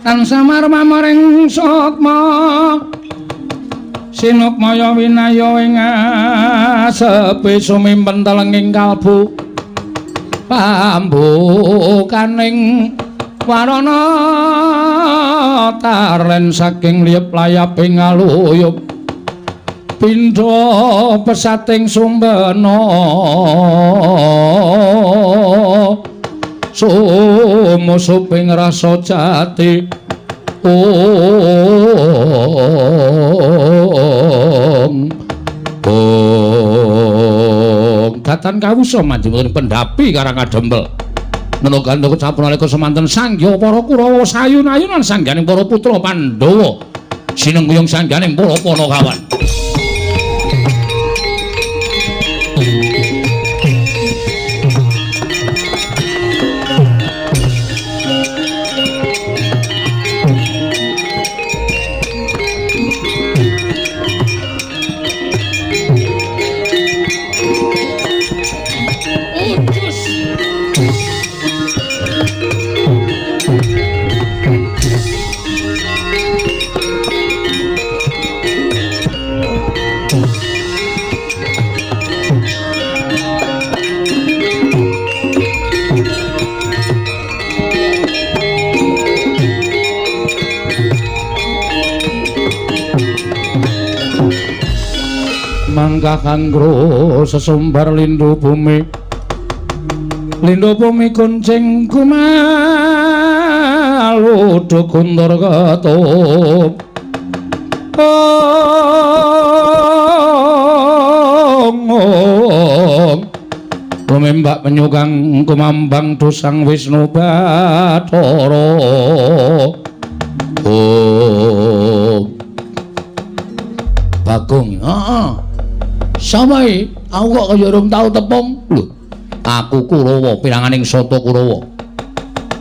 Tansah marmaring sukma sinukmaya winaya ing asepi sumimpen telenging kalbu pambukaning warana tarlen saking liyep layaping aluyup pindha pesating sumbena sumusuping rasa jati. Ong ong datan kawusa manjing pendhapi Karang Kadempel nenogan kecap nalika semanten sanggya para Kurawa sayun-ayunan sangganing para putra Pandhawa sinengguyung sangganing para Panakawan. Mangka kangro sesumbar lindu bumi, lindu bumi kuncing kumaludu guntur ketup. Ong lumembak penyukang kumambang dosang Wisnu Bathara. Om Bagong, heeh. Samae, aku kok kaya urung tau tepung. Lho, aku Kurawa, piranganing Sata Kurawa.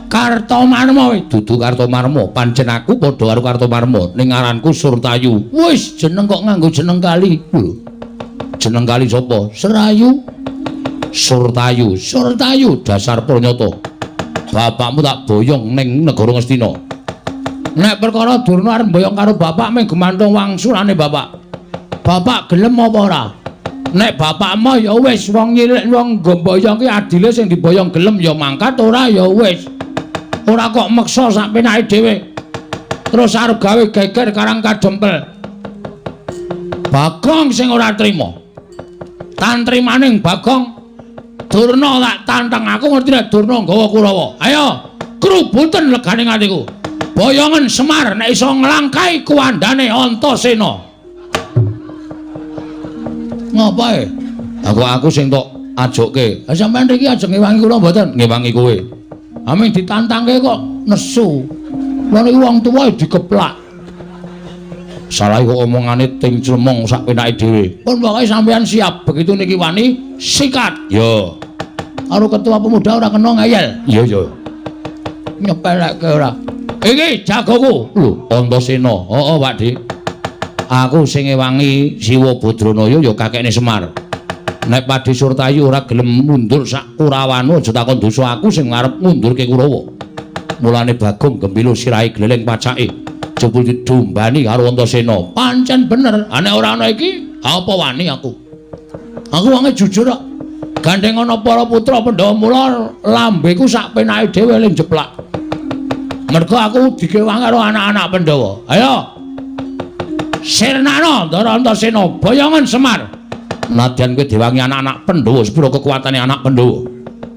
Kartomarma dudu Kartomarma, pancen aku padha karo Kartomarma, ning aranku Surtayu. Wis, jeneng kok nganggo jeneng kali. Lho. Jeneng kali sapa? Serayu. Surtayu, Surtayu dasar pranyata. Bapakmu tak boyong ning negara Ngastina. Nek perkara Durna arep mboyong karo bapak mung gumantung wangsulane bapak. Bapak gelem apa ora? Nek bapakmu ya wis wong nyilik wong nggo mboyong ki adile sing diboyong gelem ya mangkat, ora ya wis. Ora kok meksa sak penake dhewe. Terus arep gawe geger Karang Kadempel. Bagong sing ora trima. Tantrimaning Bagong, Durna tak tantang aku ngerti nek Durna nggawa Kurawa. Ayo, krubuten legane atiku. Boyongen Semar nek iso nglangkai kuwandane Antasena. Ngapae? Aku sing tok ajokke. Ha sampean riki ajeng ngewangi kula mboten? Ngewangi kowe. Aming ditantangke kok nesu. Lha niku wong tuwa dikeplak. Salah kok omongane ting clemong sak penake dhewe. Pun pokoke sampean siap, begitu niki wani sikat. Yo. Karo ketua pemuda ora kena ngeyel. Iya iya. Nyepelekke ora. Iki jagoku. Lho, Antasena. Heeh, Pak Dik. Aku sing ngewangi Siwa Badranaya ya kakekne Semar. Nek Padhe Surtayu ora gelem mundur sak Kurawane aja takon dosa aku sing arep ngundurke Kurawa. Mulane Bagong gembilo sirahe gleleng pacake. Jebul didumbani karo Antasena. Pancen bener. Ha nek ora ana iki, apa wani aku? Aku wonge jujur kok. Gandeng ana para putra Pandhawa mula lambeku sak penake dhewe le jeplak. Mergo aku dikewangi karo anak-anak Pandhawa. Ayo. Sirnana Ndara Antasena boyongen Semar. Nadyan kowe diwangi anak-anak Pandhawa sepiro kekuatane anak Pandhawa.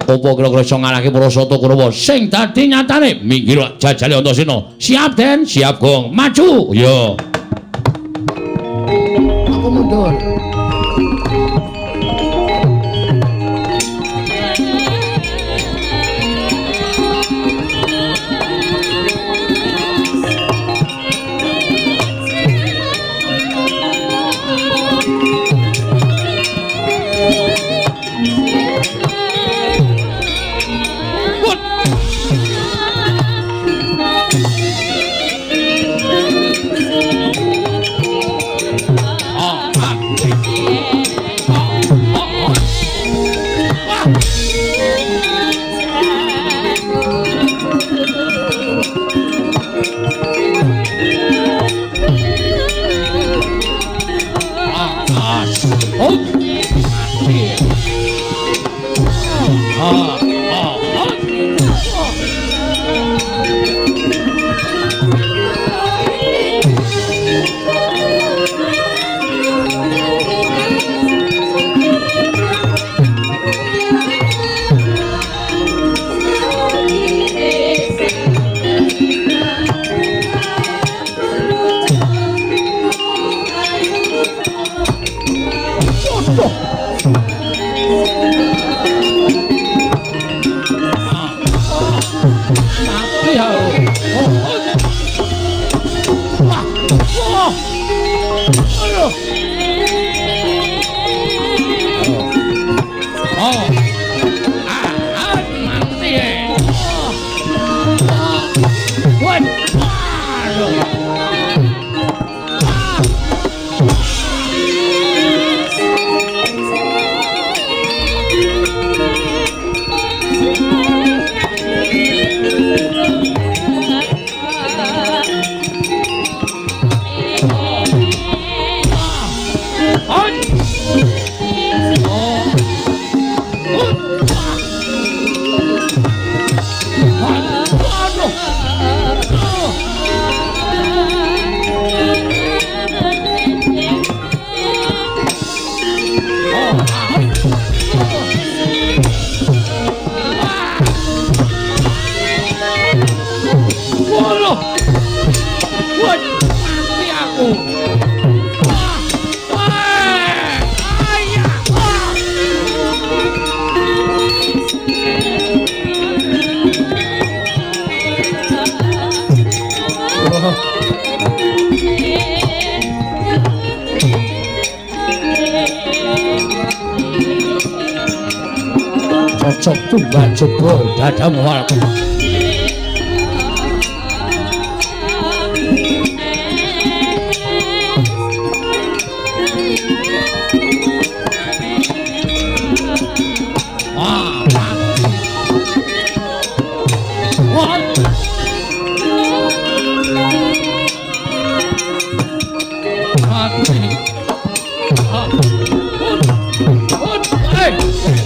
Apa kira-kira iso ngalahke para Sata Kurawa sing dadi nyatane minggir jajale Antasena. Siap Den, siap Gong. Maju. Ya. Aku mundur. Cocok tumbal jebol dadamu aku.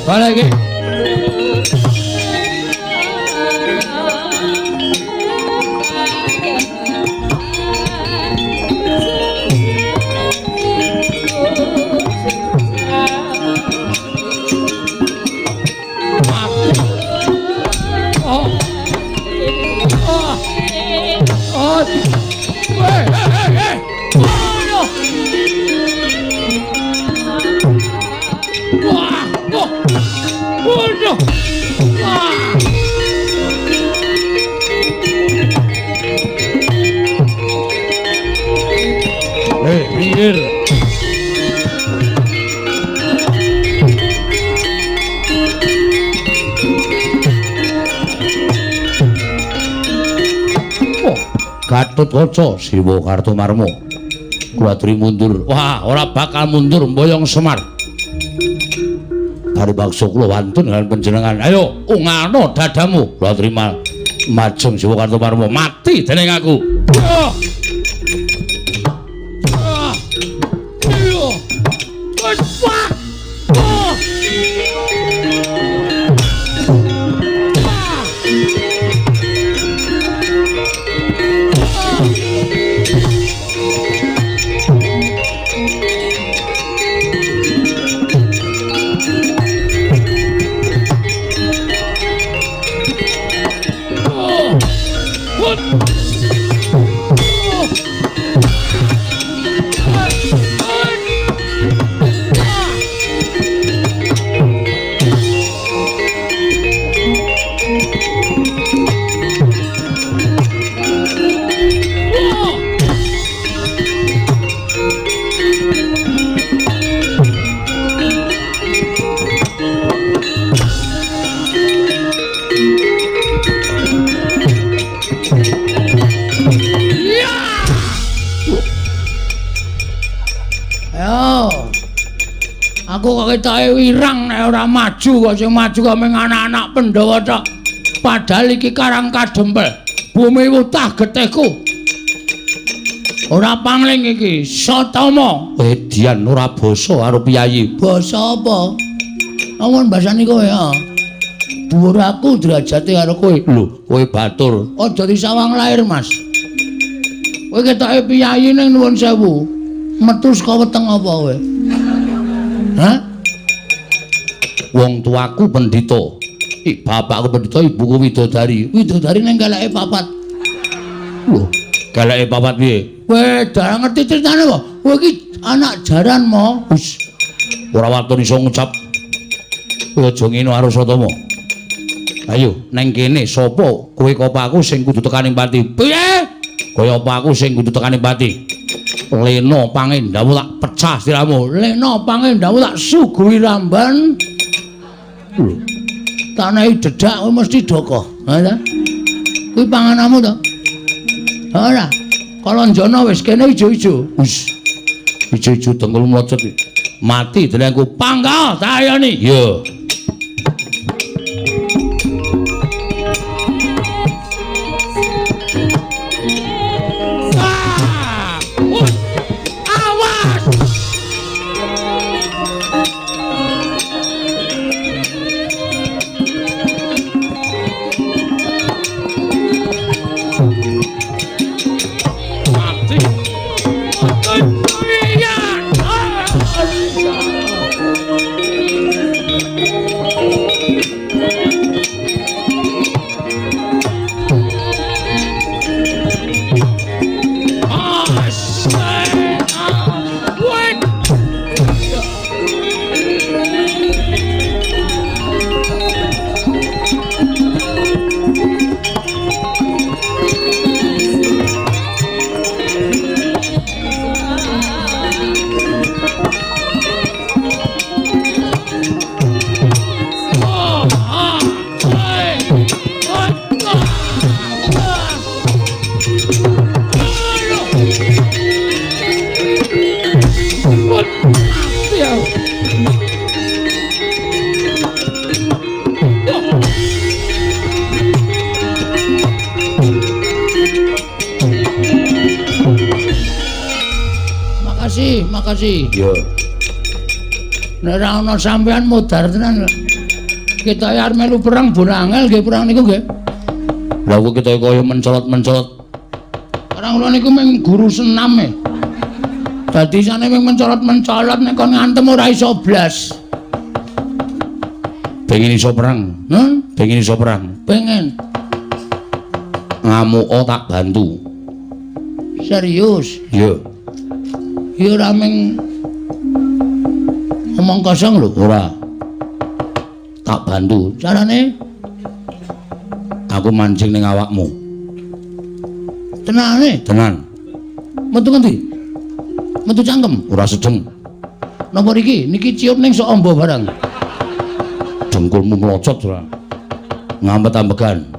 Balik lagi. Minggir. Oh, Gatotkaca Siwa Kartomarma. Kula aturi mundur. Wah, ora bakal mundur mboyong Semar. Baru bakso kula wantun dengan panjenengan. Ayo, ungano dadamu. Kula terima majeng Siwa Kartomarma mati dening aku. Oh. Aku kok ketoke wirang nek ora maju kok sing maju kok mung anak-anak Pandhawa tok. Padahal iki Karang Kadempel, bumi wutah getihku. Ora pangling iki, Satama. Edian ora basa karo piyayi. Basa apa? Awan basane kowe ya. Dhuwur aku derajate karo kowe. Lho, kowe batur. Aja disawang lair, Mas. Kowe ketoke piyayi ning nuwun sewu. Metu saka weteng apa kowe? Hah? Wong tuaku pendhita. Bapakku pendhita, ibuku widodari. Widodari ning keleke papat. Lho, keleke papat piye? Kowe ora ngerti critane apa? Kowe iki anak jaran mo. Wis. Ora waton iso ngucap. Kowe aja ngene karo Satama. Ayo, neng kene sapa kowe apa aku sing kudu tekaning pati? Piye? Kowe apa aku sing kudu tekaning pati? Lena pangendamu tak pecah siramu. Lena pangendamu tak suguhi ramban. Lho. Tanehi dedak kowe mesti doko. Ha ta? Kuwi panganamu to? Ora. Kalanjana wis kene ijo-ijo. Wis. Ijo-ijo dengkul mlocot. Mati delengku pangkal tayoni. Iya. Makasih, makasih. Iya. Nek ora ana sampean modar tenan. Kita arep melu perang bon angel nggih perang niku nggih. Lah kok kita kaya mencolot-mencolot. Perang kula niku mung guru senam e. Dadi isane mung mencolot-mencolot nek kon ngantem ora iso blas. Pengen iso perang? Hah? Pengen iso perang? Pengen. Ngamuka tak bantu. Serius? Iya. Ya ora mung omong kosong lho, ora. Tak bantu. Carane aku mancing ning awakmu. Tenane? Tenan. Metu ngendi? Metu cangkem, ora sedeng. Napa niki? Niki ciut ning sok amba barang. Dengkulmu mlocot ora. Ngampet-ambegan.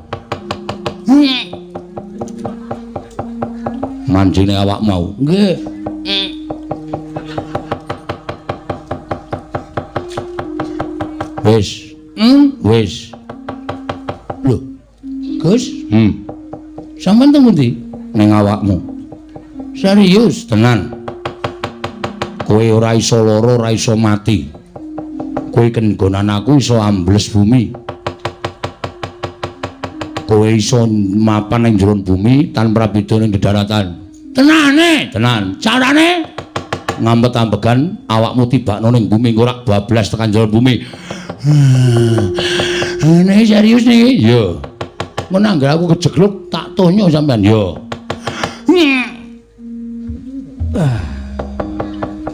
Mancing ning awakmu mau. Nggih. Wis. Wis. Lho. Gus? Sampeyan teng pundi? Ning awakmu. Serius? Tenan. Kowe ora iso lara, ora iso mati. Kowe kenggonan aku iso ambles bumi. Kowe iso mapan ning jero bumi tanpa beda ning dedaratan. Tenane? Tenan. Carane? Ngampet-ambegan awakmu tibakno ning bumi engko rak bablas tekan jero bumi. Ini serius niki? Iya. Mun anggere aku kejegluk tak tonyo sampean. Iya.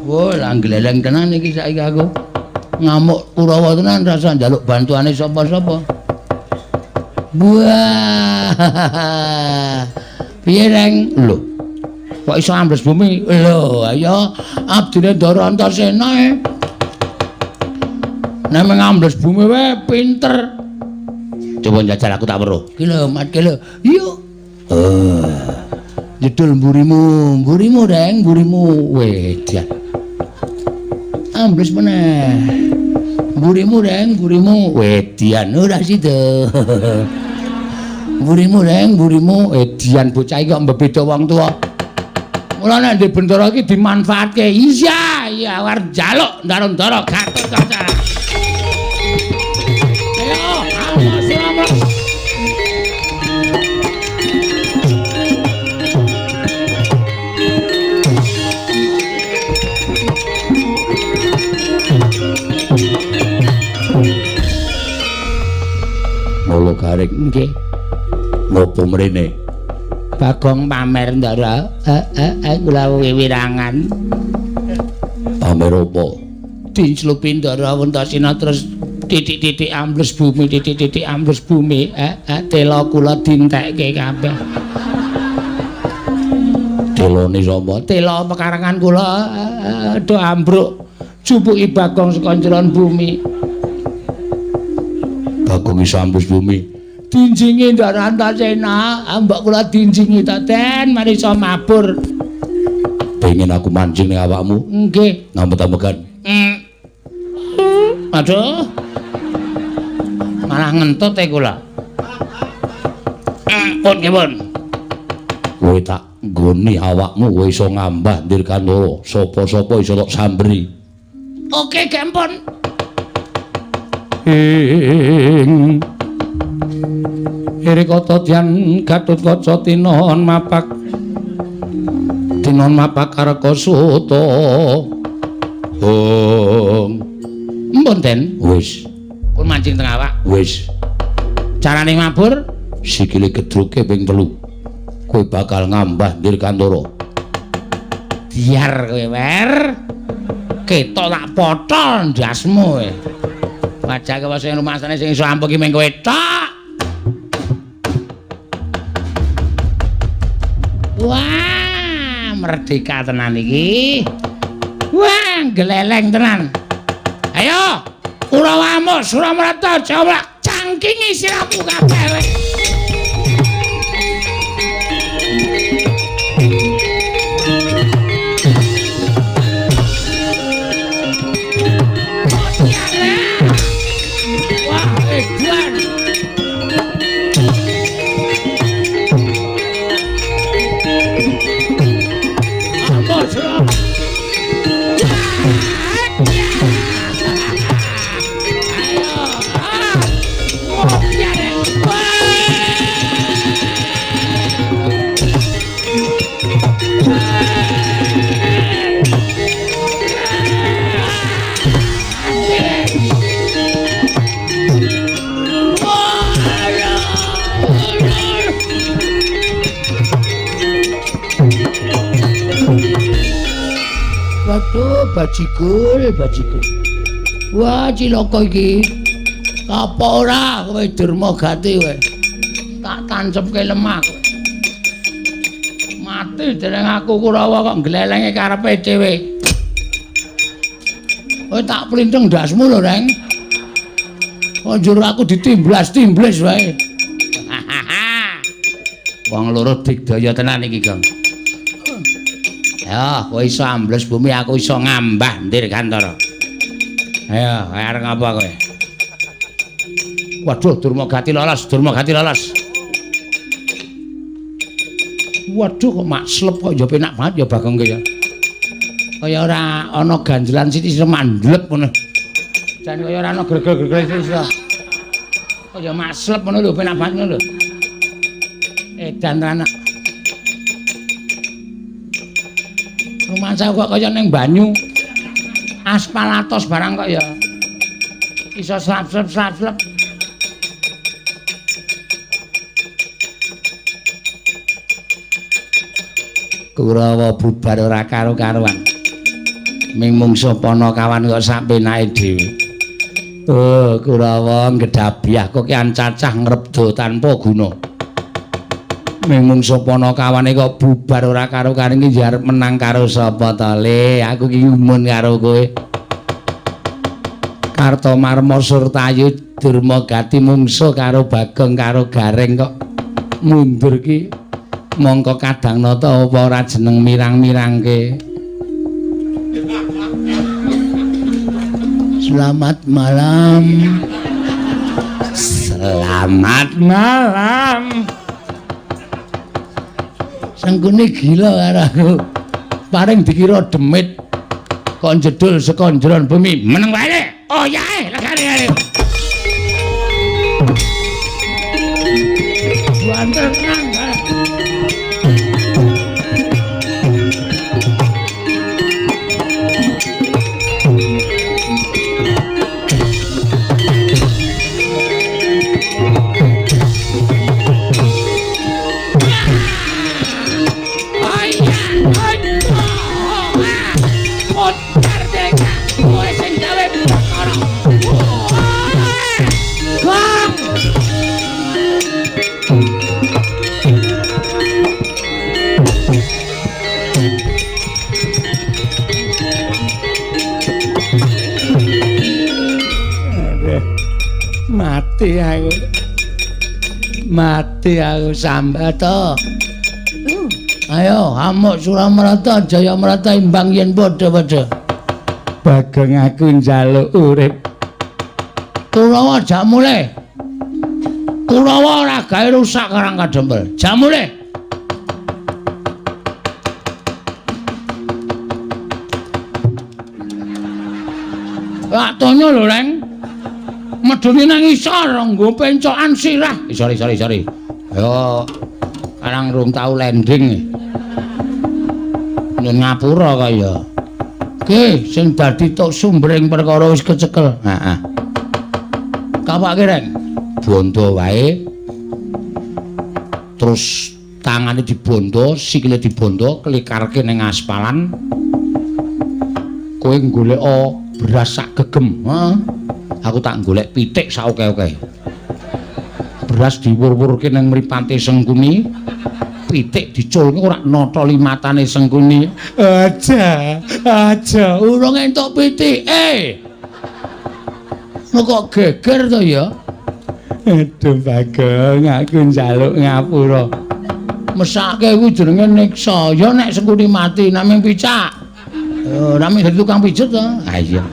Wah, lah gleleng tenan iki saiki aku. Ngamuk Kurawa tenan rasa njaluk bantuane sapa-sapa. Wah. Piye, Reng? Lho. Kok iso ambles bumi? Lho, ayo abdine Ndara Antasena e. Nek ngambles bumi wae pinter. Coba njajal aku tak weruh. Ki lho, Mat, ki lho. Yuk. Jedul mburimu, mburimu Reng, mburimu. Wedan. Ambles meneh. Mburimu Reng, mburimu. Wedian ora sida. Mburimu Reng, mburimu. Edian bocah iki kok mbebeda wong tuwa. Mula nek ndek bendara iki dimanfaatke. Iya, iya arep njaluk ndara-ndara Gatotkaca. Ayo, awas selamat. Mula garing nggih. Ngopo mrene? Bagong pamer Ndara. Kula wiwirangan. Pamer apa? Dinclupi Ndara Antasena terus titik-titik ambles bumi, titik-titik ambles bumi. Tela kula dintekke kabeh. Telone sapa? Tela pekarangan kula do ambruk. Jupuki Bagong saka njeron bumi. Bagong iso ambles bumi. Dinjingi Ndara Antasena, mbok kula dinjingi ta, Den, mari iso mabur. Pengen aku mancing ning awakmu? Nggih. Ngampet-ambegan. Aduh. Malah ngentut e kula. Pun nggih, pun. Kowe tak nggoni awakmu kowe iso ngambah Dirgantara. Sapa-sapa iso tok samberi. Oke, gempon. Ing Irikata dyan Gatotkaca tinon mapak tinon mapak kareka suta. Hong. Mpun, Den. Wis. Pun mancing teng awak. Wis. Carane mabur sikile gedruke ping 3. Kowe bakal ngambah Dirgantara. Biar kowe, Wer. Ketok tak potol ndasmu kowe. Wajah kowe sing rumasane sing iso ampuh ki mung kowe tok. Wah, merdeka tenan iki. Wah, gleleng tenan. Ayo, Kurawa amuk Suramrata coba cangkingi siramu kabeh. Wah, edan. Amuk Suramrata. Waduh, bajigul, bajigul. Wah, cilaka iki. Apa ora kowe Durmagati kowe? Tak tancepke lemah kowe. Mati dereng aku Kurawa kok glelenge karepe dhewe. Kowe tak plintheng ndasmu lho, Reng. Kok njur aku ditimblas-timblis wae. Wong loro digdaya tenan iki, Gong. Ya, kowe iso ambles bumi, aku iso ngambah Dirgantara. Ayo, arep ngapa kowe? Waduh, Durmagati lolos, Durmagati lolos. Waduh, kok makslep kok ya penak banget ya Bagong ya. Kaya ora ana ganjelan sithik sithik mandlep ngono. Jan kaya ora ana gregel-gregel sithik. Kaya makslep ngono lho, penak banget ngono lho. Edan tenan. Rumangsa kok kaya ning banyu. Aspal atos barang kok ya. Iso slap-slap slap-slap. Kurawa bubar ora karo-karuan. Ming mungsuh Panakawan kok sak penake dhewe. Oh, Kurawa ngedhabyah kokean cacah ngrebda tanpa guna. Ming mungsuh Panakawane kok bubar ora karo-karuan iki arep menang karo sapa to, Le? Aku iki gumun karo kowe. Kartomarma Surtayu Durmagati mungsuh karo Bagong karo Gareng kok mundur ki. Mongko kadang nata apa ora jeneng mirang-mirangke. Selamat malam. Selamat malam. Sengkuni gila karo aku. Paring dikira demit kok jedul saka njeron bumi. Meneng wae. Oh yae, legane ae. Banter nang. Mati aku. Mati aku sambat to. Ayo amuk Suramarta Jayamarta imbang yen padha-padha. Bagong aku njaluk urip. Kurawa jak mulih. Kurawa ora gawe rusak Karang Kadempel. Jak mulih. Lak tonyo lho, Reng. Medune nang isor nggo pencokan sirah. Sorry, sorry, sorry. Ayo karang rung tau landing. Nyun ngapura kaya. Ki sing dadi tok sumbering perkara wis kecekel. Heeh. Kapake, Reng. Bondo wae. Terus tangane dibondo, sikile dibondo, klikarke ning aspalan. Kowe goleka beras sak gegem. Heeh. Aku tak golek pitik sak oke-oke. Beras diwur-wurke nang mripate Sengkuni, pitik diculke ora notoli matane Sengkuni. Aja, aja, urung entuk pitik. Kok geger to ya? Aduh Bagong, aku njaluk ngapura. Mesake kuwi jenenge niksa. Ya nek Sengkuni mati namung picak. Namung dadi tukang pijet to. Ha iya.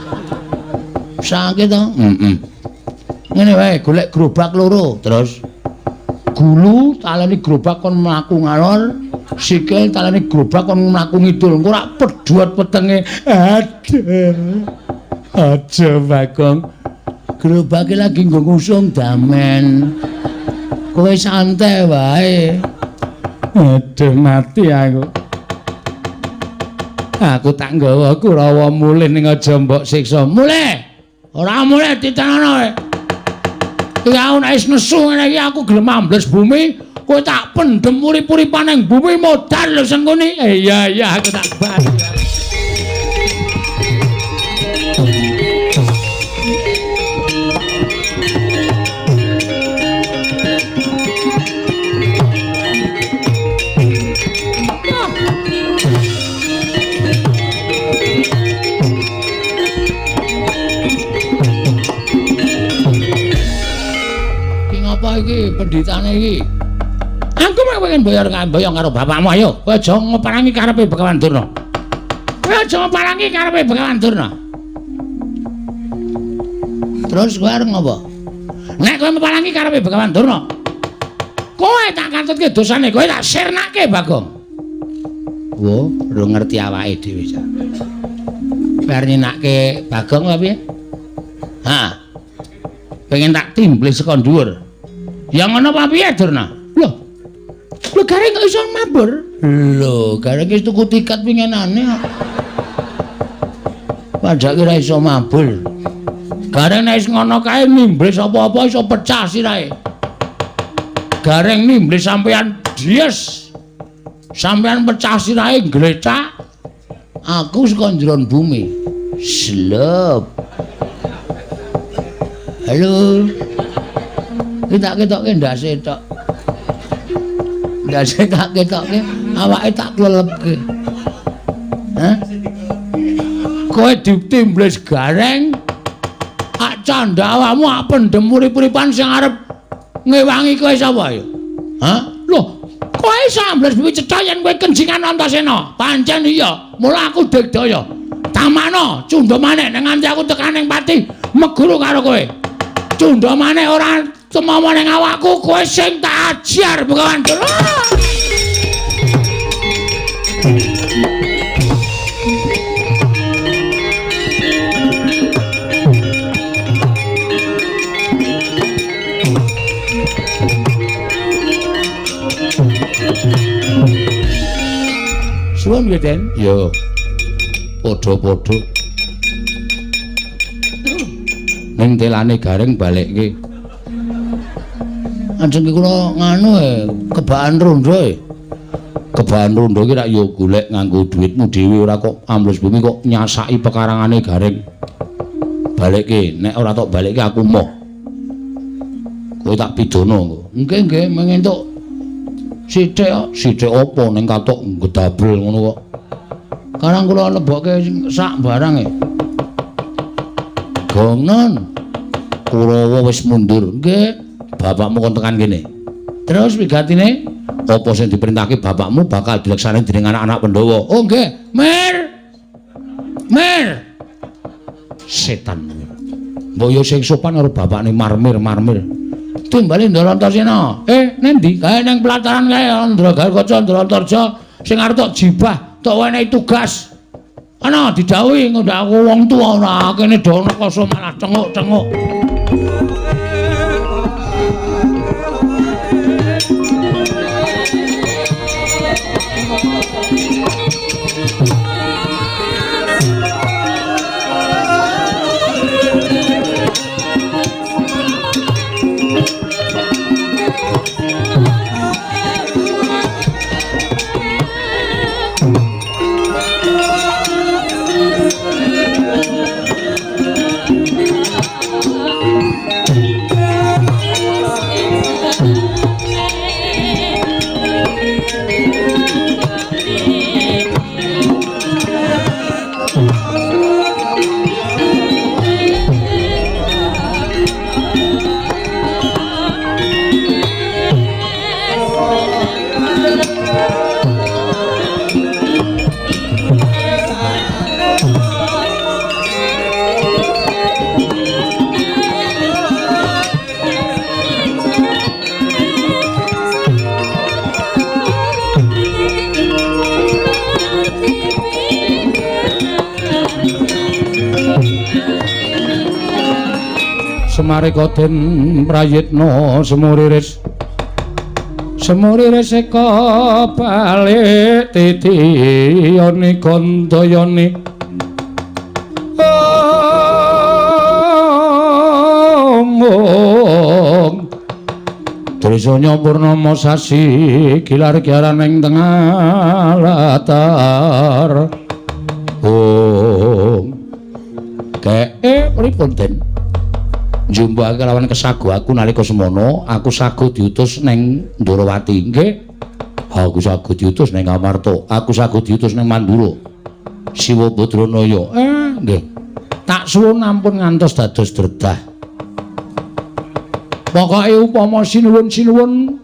Sakit to? Heeh. Ngene wae, golek gerobak loro, terus gulu taleni gerobak kon mlaku ngalor, sikil taleni gerobak kon mlaku ngidul. Engko rak pedhot petenge. Aduh. Aja Bagong. Gerobake lagi nggo ngusung damen. Kowe santai wae. Aduh mati aku. Aku tak nggawa Kurawa mulih ning aja mbok siksa. Mulih. Ora mulih ditanono kowe. Iki aku nek wis nesu ngene iki aku gelem ambles bumi, kowe tak pendhem urip-uripan ning bumi modar lho Sengkuni. Iya iya aku tak bali. Pendhitane iki. Aku mek pengen boyong karo bapakmu ayo. Kowe aja ngeparangi karepe Begawan Durna. Kowe aja ngeparangi karepe Begawan Durna. Terus kowe arep ngopo? Nek kowe ngeparangi karepe Begawan Durna, kowe tak katutke dosane, kowe tak sirnake Bagong. Wo, ora ngerti awake dhewe cah. Kowe arep nyenake Bagong apa piye? Ha. Pengen tak timblis saka dhuwur. Ya ngono apa piye, Durna? Lho. Lho gareng kok iso mabur? Lho, gareng wis tuku tiket pingenane kok. Padahal ora iso mabur. Gareng nek wis ngono kae nimblis apa-apa iso pecah sirahe. Gareng nimblis sampean dies. Sampean pecah sirahe glecak. Aku saka njeron bumi. Slep. Halo. Iki tak ketokke ndase tok. Ndase tak ketokke, awake tak klelepke. Hah? Kowe ditimblis gareng. Ak candha awakmu ak pendem urip-uripan sing arep ngewangi kowe sapa ya? Hah? Loh, kowe iso ambles bumi cetha yen kowe kenjingan Antasena. Pancen iya, mula aku digdaya. Tamana cundha maneh nek nganti aku tekan ning pati meguru karo kowe. Cundha maneh ora tumama ning awakku, kowe sing tak ajar Begawan Durna. Suwun nggih, Den. Ya. Padha-padha. Ning telane gareng balekke. Ajeng kula nganu kebaan rondo e. Kebaan rondo iki rak ya golek nganggo dhuwitmu dhewe ora kok ambles bumi kok nyasaki pekarangane gareng. Balekke, nek ora tok balekke aku moh. Kowe tak pidana engko. Nggih, nggih, mengentuk sithik kok, sithik apa ning katok gedabel ngono kok. Karang kula lebokke sak barang e. Gongon. Kurawa wis mundur. Nggih. Bapakmu kon tekan kene. Terus wigatine apa sing diperintahke bapakmu bakal dilaksanakake dening anak-anak Pandhawa. Oh nggih. Mir. Mir. Setan. Mbok yo sing sopan karo bapakne marmir-marmir. Timbale Ndara Antasena. Neng ndi? Kae neng pelataran kae Ndra Garukaca Ndra Antarja sing arep tok jibah, tok wenehi tugas. Ana didhawuhi ngundhak aku wong tuwa ora kene do nekoso malah cenguk-cenguk. Semarika den prayitna semuriris semuriris eka balik titiyane gandayane omong Trisanya purnama sasi gilar giaran ing tengah latar. Om keke pripun den njumbake kelawan kesago aku nalika semono aku sago diutus neng Ndorowati. Nggih, aku sago diutus neng Amarta, aku sago diutus neng Mandura Siwa Badranaya. Nggih, tak suwun ampun ngantos dados dredah. Pokoke upama sinuwun-sinuwun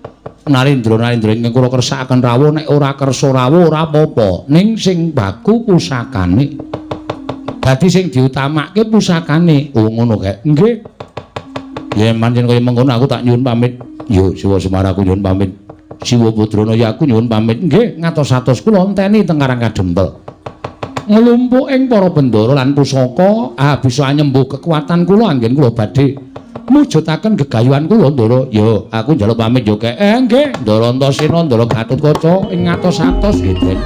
Narendra-narendra ingkang kula kersakaken rawuh nek ora kersa rawuh ora apa-apa. Ning sing baku pusakane. Dadi sing diutamake pusakane. Oh ngono kae. Nggih. Yen pancen kaya mengkono aku tak nyuwun pamit. Yo Siwa Semar aku nyuwun pamit. Siwa Pudrana ya aku nyuwun pamit. Nggih, ngatos-atos kula enteni teng Karang Kadempel. Nglumpuk ing para bendara lan pusaka, bisa anyembuh kekuatan kula anggen kula badhe mujudaken gegayuhan kula Ndara. Yo, aku njaluk pamit yo kek. Nggih, Ndara Antasena, Ndara Gatotkaca ing ngatos-atos nggih, Den.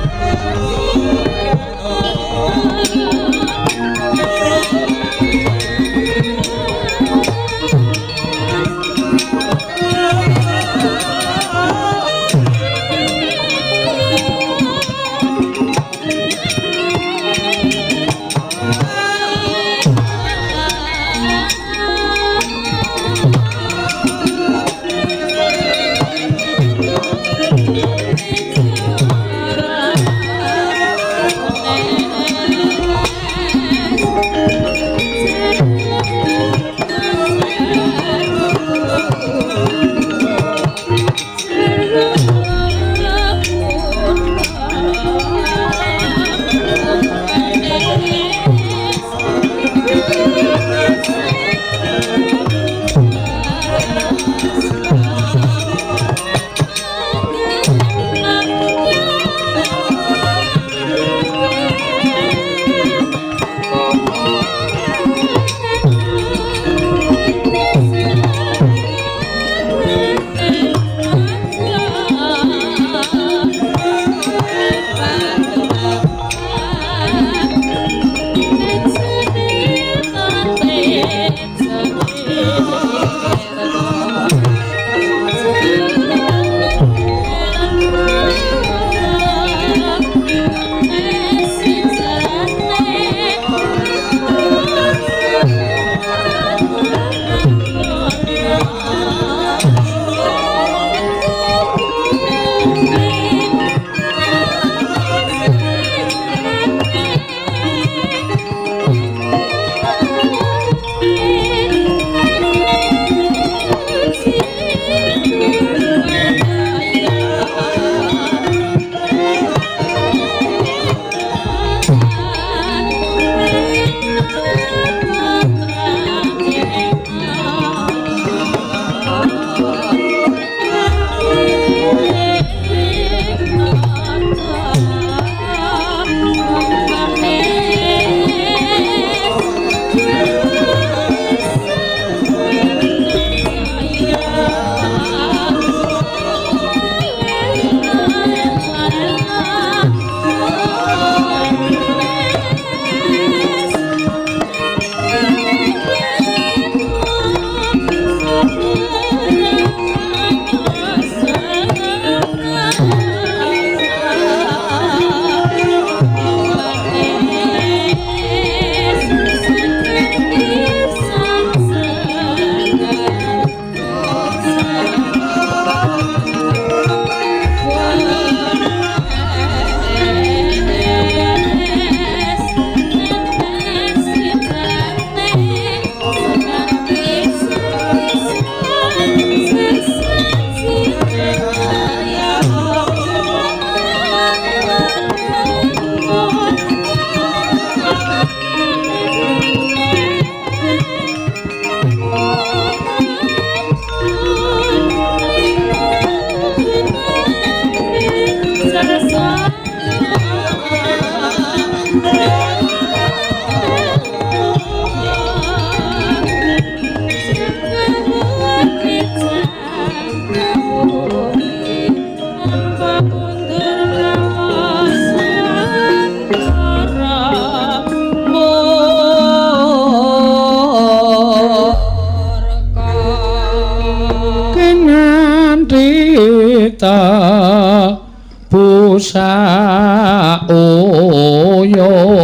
Oyon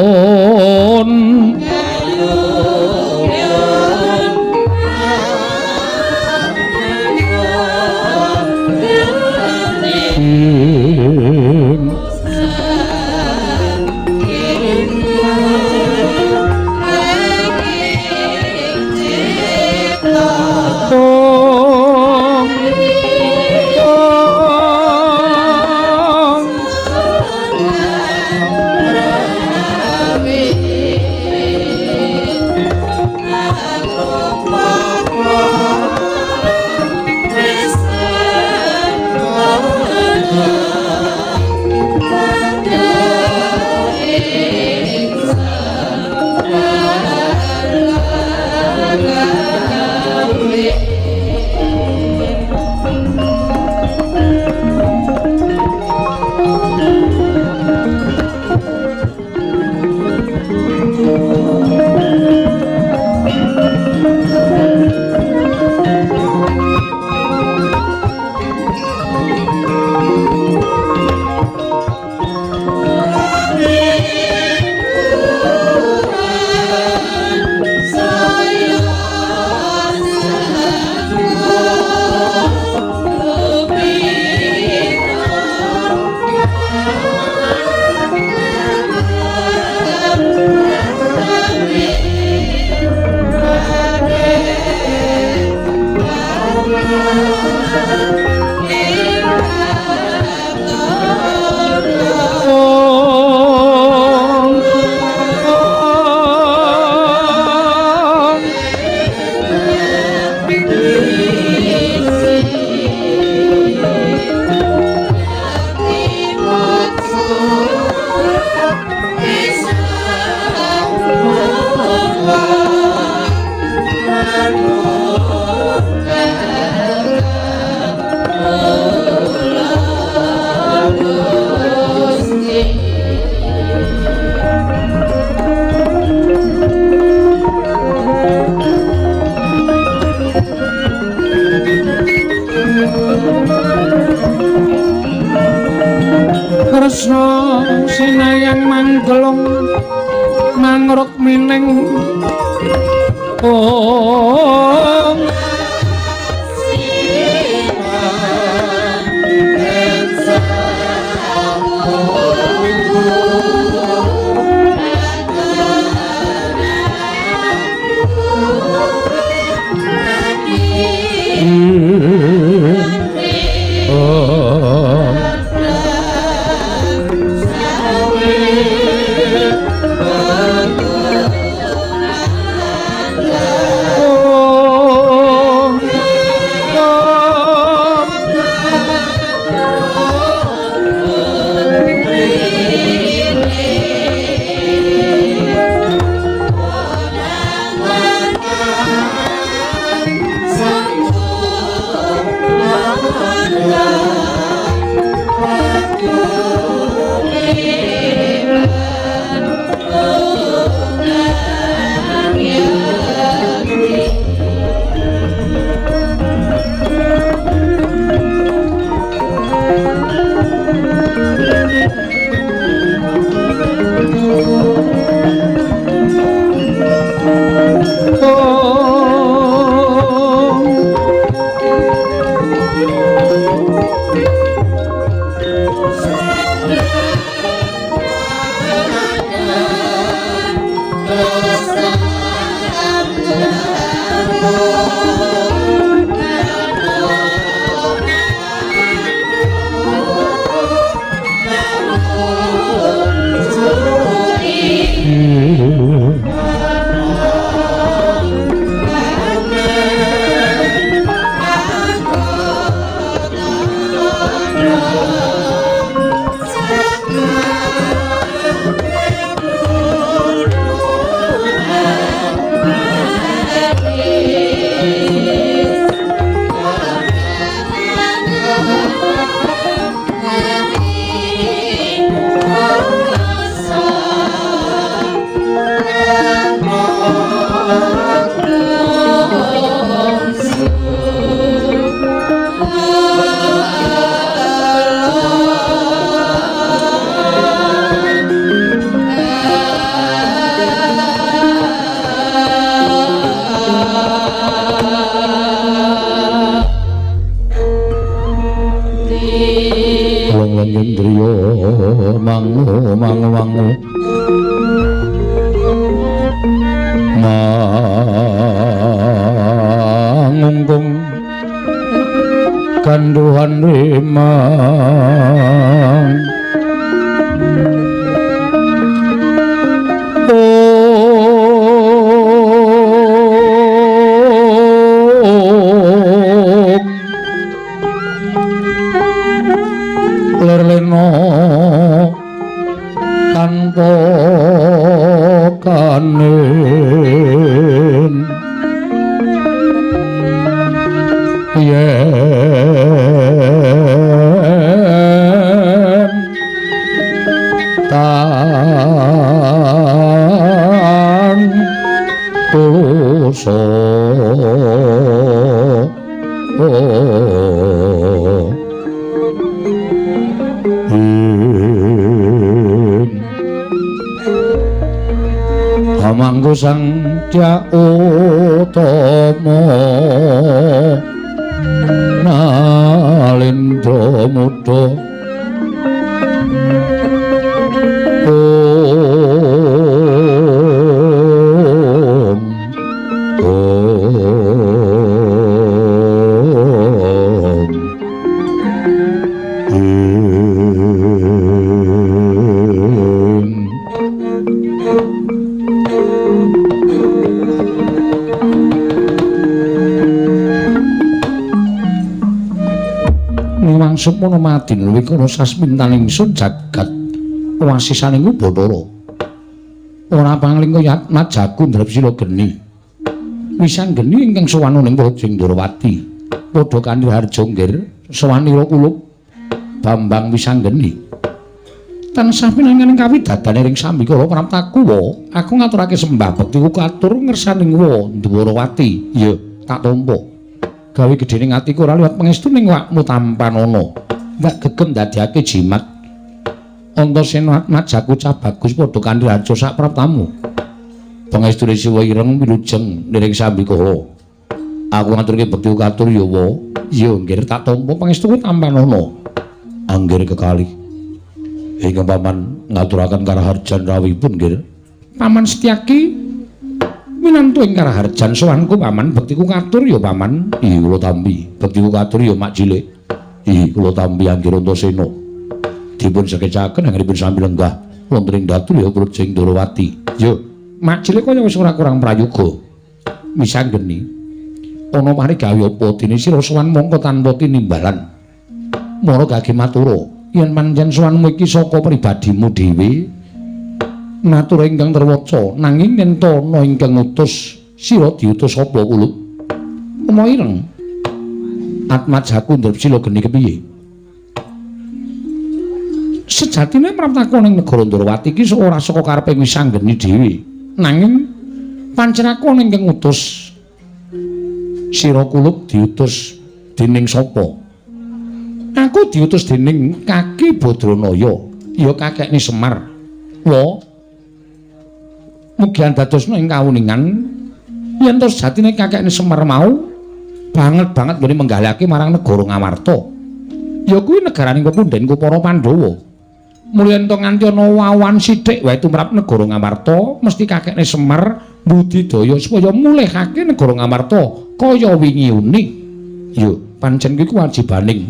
Kresna sinayang manggelung mangruk mining ong Mangu mangu mangu mangungkung kanduhan rimang lerleno tanpa kanin yen tan tusa Hamangku Sang Dya Utama Nalindra Muda Om Om Niwang sukmana madin wikara sasmintan ingsun jagat wasisaning Bathara. Ora pangling kaya Atmajaku Drepsila geni. Wisanggeni ingkang sowan ning Praja Ndrawati. Padha kanthi harja nggir sowanira kulup Bambang Wisanggeni. Tansah pinanganing kawidadane ring sambikala praptaku wa aku ngaturake sembah bektiku katur ngersaning wa Ndwarawati. Ya, tak tampa. Gawe gedhening atiku ora liwat pangestu ning wakmu tampanana. Ndak gegem ndadekake jimat. Antasena Atmajaku cah bagus padha kanthi harja sak praptamu. Pangestune Siwa ireng wilujeng niring sambikala. Aku ngaturke bekti katur ya wa. Ya nggir tak tampa pangestuku tampanana. Anggir kekalih. Ingkang paman ngaturaken karaharjan rawuhipun nggir. Paman Setyaki minantu ing karaharjan sowanku paman bektiku katur ya paman. Ih kula tampi. Bektiku katur ya mak cilik. Ih kula tampi anggir Antasena. Dipun sekecaken anggenipun sami lenggah wonten ing datu ya Praja Ndrawati. Yo, mak cilik kaya wis ora kurang prayoga. Misanggeni ana mari gawe apa dene sira sowan mongko tanpa tinimbalan. Mara gage matura, yen pancen sowanmu iki saka pribadimu dhewe, matur ingkang terwaca, nanging yen ta ana ingkang ngutus sira diutus apa kulup? Uma ireng. Atmajaku Drepsila geni kepiye? Sejatine praptaku ning negara Ndrawati iki ora saka karepe Wisanggeni dhewe. Nanging pancen aku ana ingkang ngutus sira kulup diutus dening sapa? Aku diutus dening Kaki Badranaya, ya kakekne Semar. Wa mugi andadosna ing kawuningan yen to sejatine kakekne Semar mau banget-banget nggone menggalihake marang negara Ngamarta. Ya kuwi negaraning pepundhenku para Pandhawa. Mulya ento nganti ana wawan sithik wae tumrap negara Ngamarta, mesti kakekne Semar budidaya supaya mulihake negara Ngamarta kaya wingi uni. Ya, pancen kuwi kewajibaning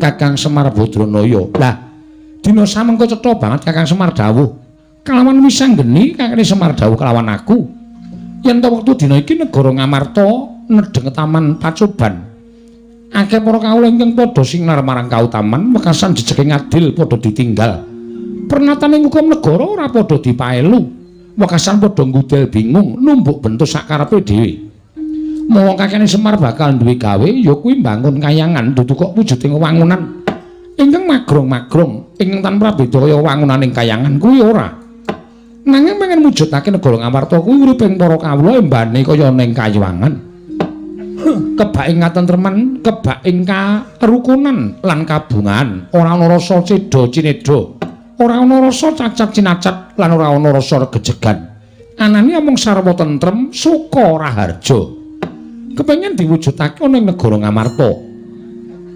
Kakang Semar Badranaya. Lah, dina samengko cetha banget Kakang Semar dawuh kalawan Wisanggeni kakekne Semar dawuh kalawan aku. Yen to wektu dina iki negara Ngamarta nedheng taman pacoban. Akeh para kawula ingkang padha sinar marang kautaman wekasan jejege ngadil padha ditinggal. Pernatane hukum negara ora padha dipaelu. Wekasan padha ngudel bingung numbuk bentuk sakarepe dhewe. Mula kakekne Semar bakal duwe gawe ya kuwi mbangun kayangan dudu kok wujuding wangunan ingkang magrong-magrong ingkang tanpa beda kaya wangunaning kayangan kuwi ora. Nanging pengen mujudake negara Ngamarta kuwi uriping para kawula embane kaya ning kayangan. Kebak ing katentreman, kebak ing karukunan lan kabungan, ora ana rasa cedha cinedha, ora ana rasa cacat cinacat lan ora ana rasa regejegan. Anane amung sarwa tentrem, suka raharja. Kepengen diwujudake ana ing negara Ngamarta.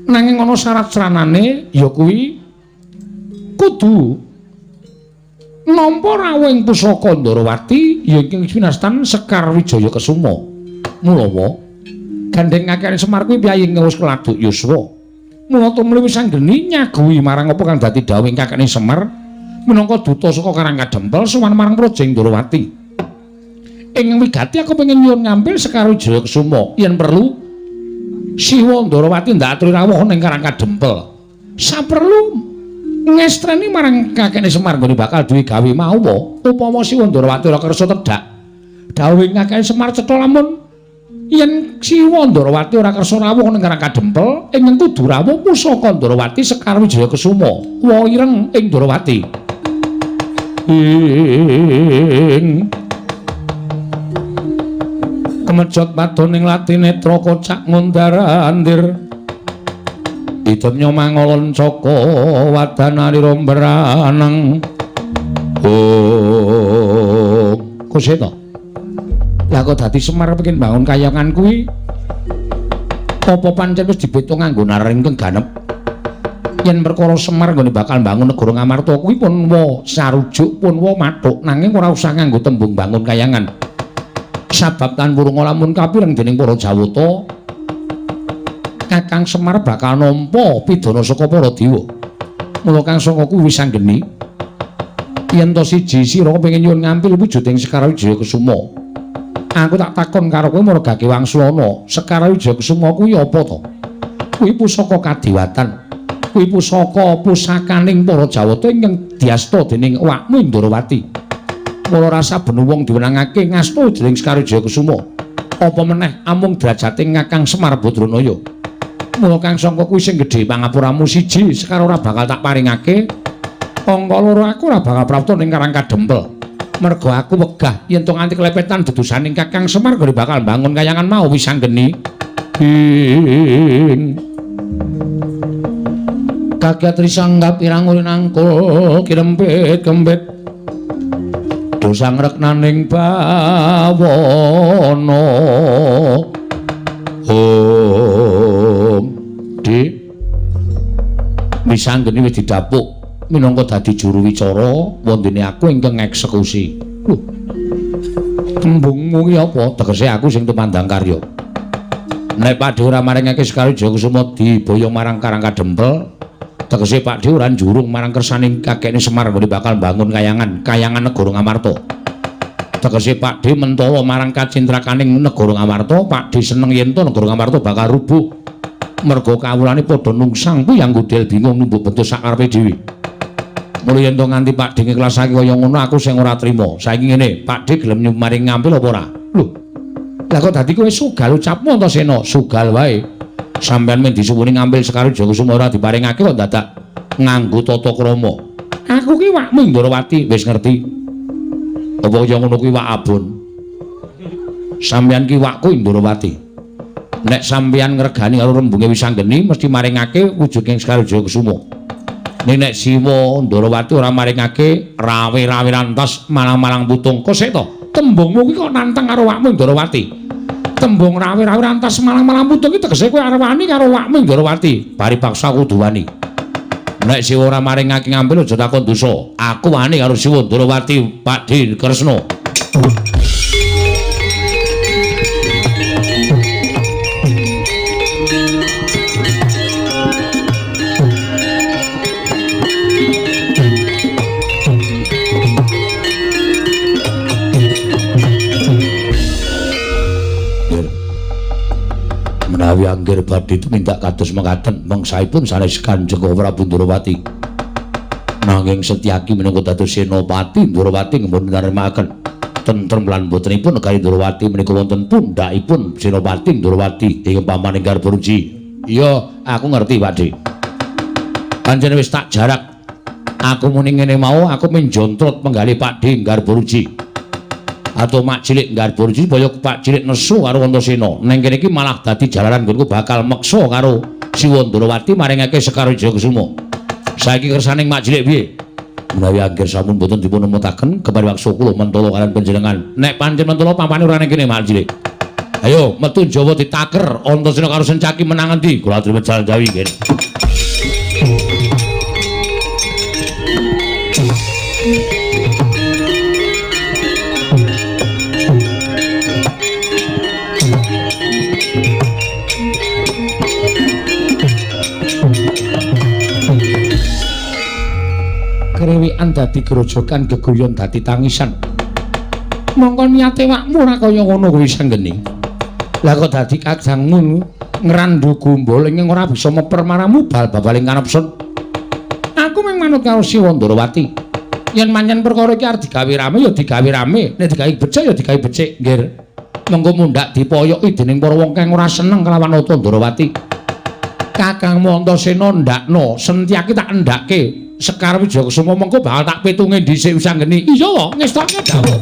Nanging ana syarat sranane ya kuwi kudu nampa rawuh ing pusaka Ndrawati ya ing winastan Sekar Wijaya Kesuma. Mulawa gandheng kakekne Semar kuwi piyayi wis keladuk yuswa. Mula tumuli Wisanggeni nyaguhi marang apa kang dadi dawuhing kakekne Semar minangka duta saka Karang Kadempel sowan marang Praja Ndrawati. Ing wigati aku pengen nyuwun ngampil Sekar Wijaya Kesuma yen perlu Siwa Ndrawati ndak aturi rawuh ning Karang Kadempel. Saperlu ngestreni marang kakekne Semar nggone bakal duwe gawe mawa upama Siwa Ndrawati ora kersa tedhak. Dawuhing kakekne Semar cetha lamun yen Siwa Ndrawati ora kersa rawuh ning Karang Kadempel, ingkang kudu rawuh pusaka Ndrawati Sekar Wijaya Kesuma, wa ireng ing Ndrawati. Ing kemejot padoning latinetra kocak ngundar-andir idemnya mangolon caka wadanarira mbranang. Oh Kuseta, lah kok dadi Semar pengin bangun kayangan kuwi apa pancen wis dibeto nganggo naring ingkang ganep? Yen perkara Semar nggone bakal bangun negara Ngamarta kuwi pun wa sarujuk pun wa mathuk, nanging ora usah nganggo tembung bangun kayangan. Sabab tan wurunga lamun kapireng dening para Jawata, Kakang Semar bakal nampa pidana saka para dewa. Mula Kang Sangka kuwi wis anggeni yen to siji sira kepengin nyuwun ngampil wujuding Sekar Wijaya Kesuma. Aku tak takon karo kowe margake wangsulana, Sekar Wijaya Kesuma kuwi apa to? Kuwi pusaka kadewatan. Kuwi pusaka pusakaning para Jawata ingkang diasta dening awakmu Ndrawati. Mula rasa ben wong diwenangake ngasta dening Sekar Wijaya Kesuma. Apa meneh amung derajate Kakang Semar Badranaya. Mula Kang Sangka kuwi sing gedhe pangapuramu siji, Sekar ora bakal tak paringake. Angka loro aku ora bakal prapta ning Karang Kadempel. Mergo aku wegah yen to nganti kelepetan dedusaning Kakang Semar gone bakal bangun kayangan mau wis anggeni. Ing kaget risanggap pirang nangkul kirempit kempit dosa ngreknaning bawana. Om Dik wisanggeni wis didapuk minangka dadi juru wicara wondene aku ingkang ngeksekusi. Lho, tembungmu ki apa? Tegese aku sing tumandang karya. Nek Pakdhe ora maringake Sekar Wijaya Kusuma diboyong marang Karang Kadempel, tegese Pakdhe ora njurung marang kersaning kakekne Semar nggone bakal bangun kayangan, kayangan negara Ngamarta. Tegese Pakdhe mentala marang kacintrakaning negara Ngamarta, Pakdhe seneng yen to negara Ngamarta bakal rubuh. Mergo kawulane padha nungsang puyang gudel bingung numbuk bentuk sakarepe dhewe. Mula yen to nganti Pakdhe ngiklasake kaya ngono aku sing ora trima. Saiki ngene, Pakdhe gelem nyumaring ngampil apa ora? Lho. Lah kok dadi kowe sugal ucapmu Antasena? Sugal wae. Sampeyan men disuwuni ngampil Sekar Wijaya Kusuma ora diparingake kok dadak nganggo tata krama. Aku ki wakmu Ndrawati wis ngerti. Apa kaya ngono kuwi wak abon? Sampeyan ki wakku Ndrawati. Nek sampeyan ngregani karo rembunge Wisanggeni mesti maringake wujuding Sekar Wijaya Kusuma. Ning nek Siwa Ndrawati ora maringake rawe-rawe rantas malang-malang putung. Kok sik to? Tembungmu ki kok nantang karo wakmu Ndrawati. Tembung rawe-rawe rantas malang-malang putung ki tegese kowe arep wani karo wakmu Ndrawati. Bari paksa kudu wani. Nek Siwa ora maringake ngampil aja takon dosa. Aku wani karo Siwa Ndrawati Pakdhe Kresna. Menawi angger badhe tumindak kados mekaten mangsaipun sanes Kanjeng Prabu Ndrawati. Nanging Setyaki minangka dados senopati Ndrawati nggih nrimakaken tentrem lan botenipun negari Ndrawati menika wonten pundhakipun Senopati Ndrawati ing pamaning Garbaruji. Iya, aku ngerti Pakdhe. Pancen wis tak jarak. Aku muni ngene mau aku menjontrot penggalih Pakdhe Garbaruji. Atau mak cilik Garbaruji supaya Pak cilik nesu karo Antasena. Neng kene iki malah dadi jalaran nggonku bakal meksa karo Siwa Ndrawati maringake Sekar Wijaya Kusuma. Saiki kersaning mak cilik piye? Menawi angger sampun boten dipun emutaken kepari waksa kula mentala kaliyan panjenengan. Nek pancen mentala pampane ora ning kene mak cilik. Ayo metu Jawa ditaker Antasena karo Sencaki menang endi? Kula aturi jalan Jawi nggih. Krewikan dadi grojokan geguyon dadi tangisan. Mongko niate wakmu ora kaya ngono kuwi sanggeni. Lah kok dadi kadangmu ngrandu gumbul ing ora bisa meper maramu bal babaling kanepsun. Aku mung manut karo Siwa Ndrawati. Yen pancen perkara iki arep digawe rame ya digawe rame, nek digawe becik ya digawe becik, nggih. Mengko mundhak dipoyoki dening para wong kang ora seneng kelawan Nata Ndrawati. Kakangmu Antasena ndakno, Setyaki tak endhake. Sekar Wijaya Kusuma mengko bakal tak pitunge dhisik Wisanggeni. Iya wae, ngestoke dawuh.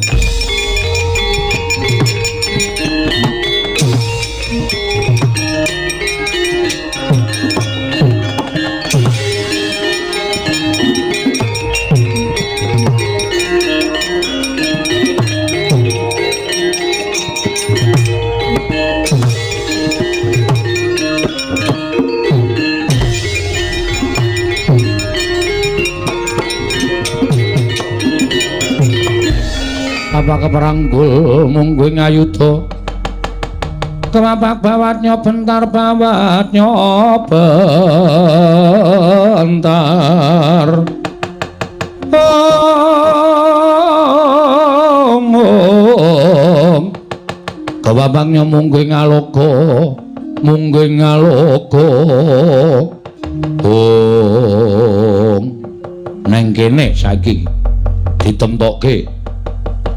Apa keperanggul mungguh ngayuda kemapak bawatnya bentar bawatnya bentar om om kewabangnya mungguh ngaloka mungguh ngaloka om neng kene saiki ditemtokke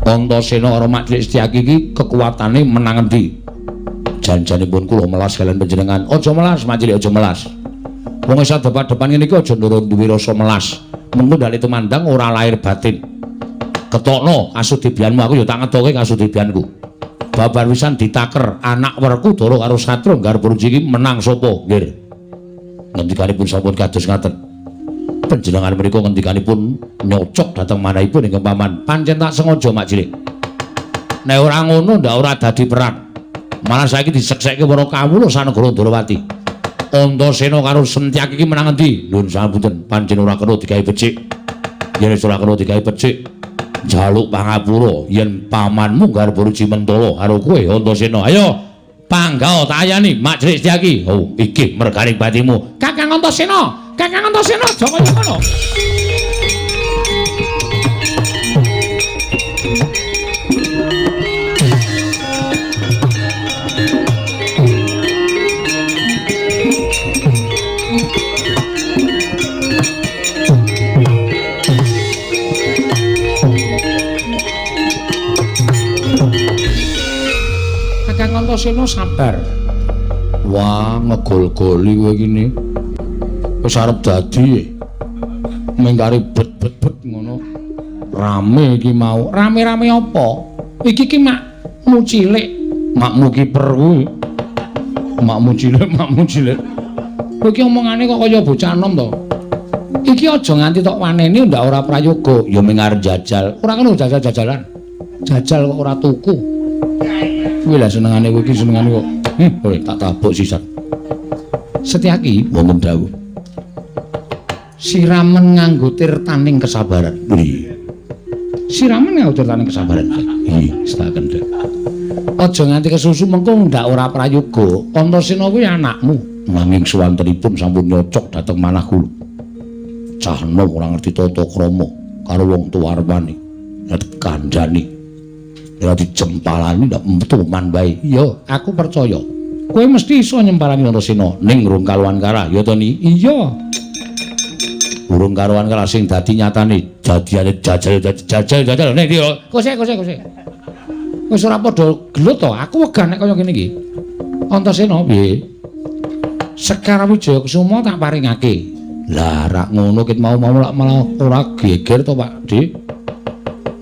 Antasena karo Mak Cilik Setyaki iki kekuatane menang endi? Janjanipun kula melas kalian panjenengan. Aja melas, Mak Cilik, aja melas. Wong wis adep-adepan ngene iki aja ndoro duwe rasa melas. Mengko ndale tumandang ora lahir batin. Ketokno kasudibyanmu, aku ya tak ngetoke kasudibyanku. Babar wisan ditaker anak Werkudara karo Satru Garbarji iki menang sapa? Nggih. Ngendikanipun sampun kados ngaten. Panjenengan mriku ngendikanipun nyocok dhateng manahipun ingkang paman. Pancen tak sengaja Mak Cilik. Nek ora ngono ndak ora dadi perang. Malah saiki diseksekke para kawula sanegara Ndrawati. Antasena karo Setyaki iki menang endi? Nuwun sapunten, pancen ora kena digawe becik. Yen wis ora kena digawe becik, njaluk pangapura yen pamanmu Garbarji mentala karo kowe Antasena. Ayo panggah tak ayani Mak Cilik Setyaki. Oh, iki merganing batimu. Kakang Antasena. Kakang Antasena aja kaya ngono. Kakang Antasena sabar. Wah, ngegol-goli kowe iki ne. Wis arep dadi mengkari bet-bet-bet ngono. Rame iki mau. Rame-rame apa? Iki ki makmu cilik. Makmu kiper kuwi. Makmu cilik, makmu cilik. Kowe iki omongane kok kaya bocah enom to. Iki aja nganti tok waneni ndak ora prayoga. Ya ming arep jajal. Ora kena jajal-jajalan. Jajal kok ora tuku. Kuwi lah senengane kowe iki senengane kok. Kowe tak tabuk sisan. Setyaki wonten dawuh. Siramen nganggo tirtaning kesabaran. Iya. Siramen nganggo tirtaning kesabaran. Iya, setaken dek. Aja nganti kesusu mengko ndak ora prayoga. Antasena kuwi anakmu. Nanging suwantenipun sampun nyocok dhateng manah kula. Cah enom ora ngerti tata krama karo wong tuwa arepane. Nek kandhani. Nek dijempalani ndak metu man wae. Iya, aku percaya. Kowe mesti iso nyempalani Antasena ning rung karuan karah, ya to ni? Iya. Urung karuan kalah sing dadi nyatane jadiane jajal jajal jajal ning ndi kose kose kose wis ora padha gelut to aku wegah nek kaya ngene iki. Antasena piye? Sekar Wijaya Kusuma tak paringake. Lah rak ngono ket mau-mau lak malah ora geger to Pak Dik.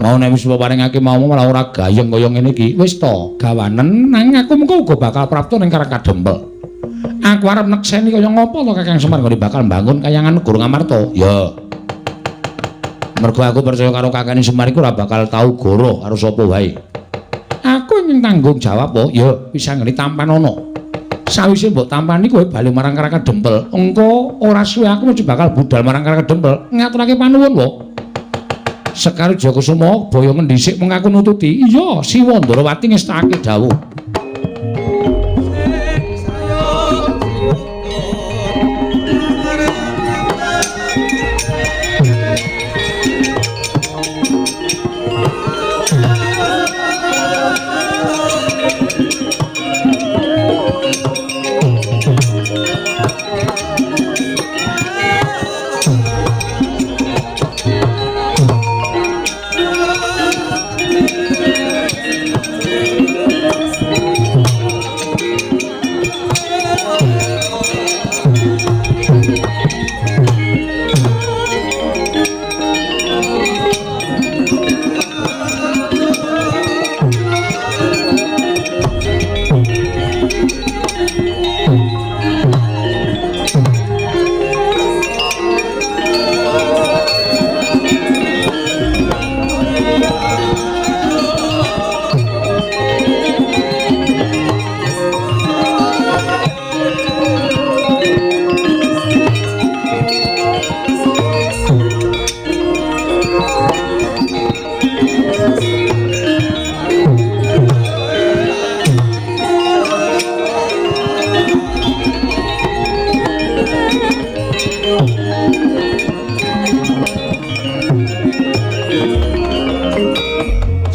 Mau nek wis paringake mau malah ora gayeng kaya ngene iki. Wis to gawanen nang aku mengko uga bakal prapta ning Karang Kadempel. Aku arep nekseni kaya ngopo to Kakang Semar nggone bakal mbangun kayangan negara Ngamarta. Ya. Mergo aku percaya karo Kakang Semar iku ora bakal tau goro karo sapa wae. Aku ingin tanggung jawab po. Ya, wis anggene tampanono. Sawise mbok tampani kowe bali marang Karang Kadempel. Engko ora suwe aku mesti bakal budal marang Karang Kadempel ngaturake panuwun wo. Sekar Wijaya Kusuma boyo ngendhisik mung aku nututi. Iya, Siwa Ndrawati ngestakake dawuh.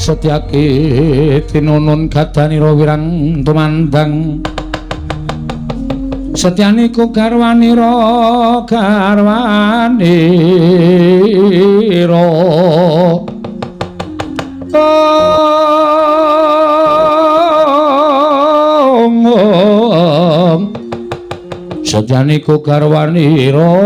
Setyaki tinunun gadanira wirang tumandang setyaniku garwanira garwanira ong setyaniku garwanira ong.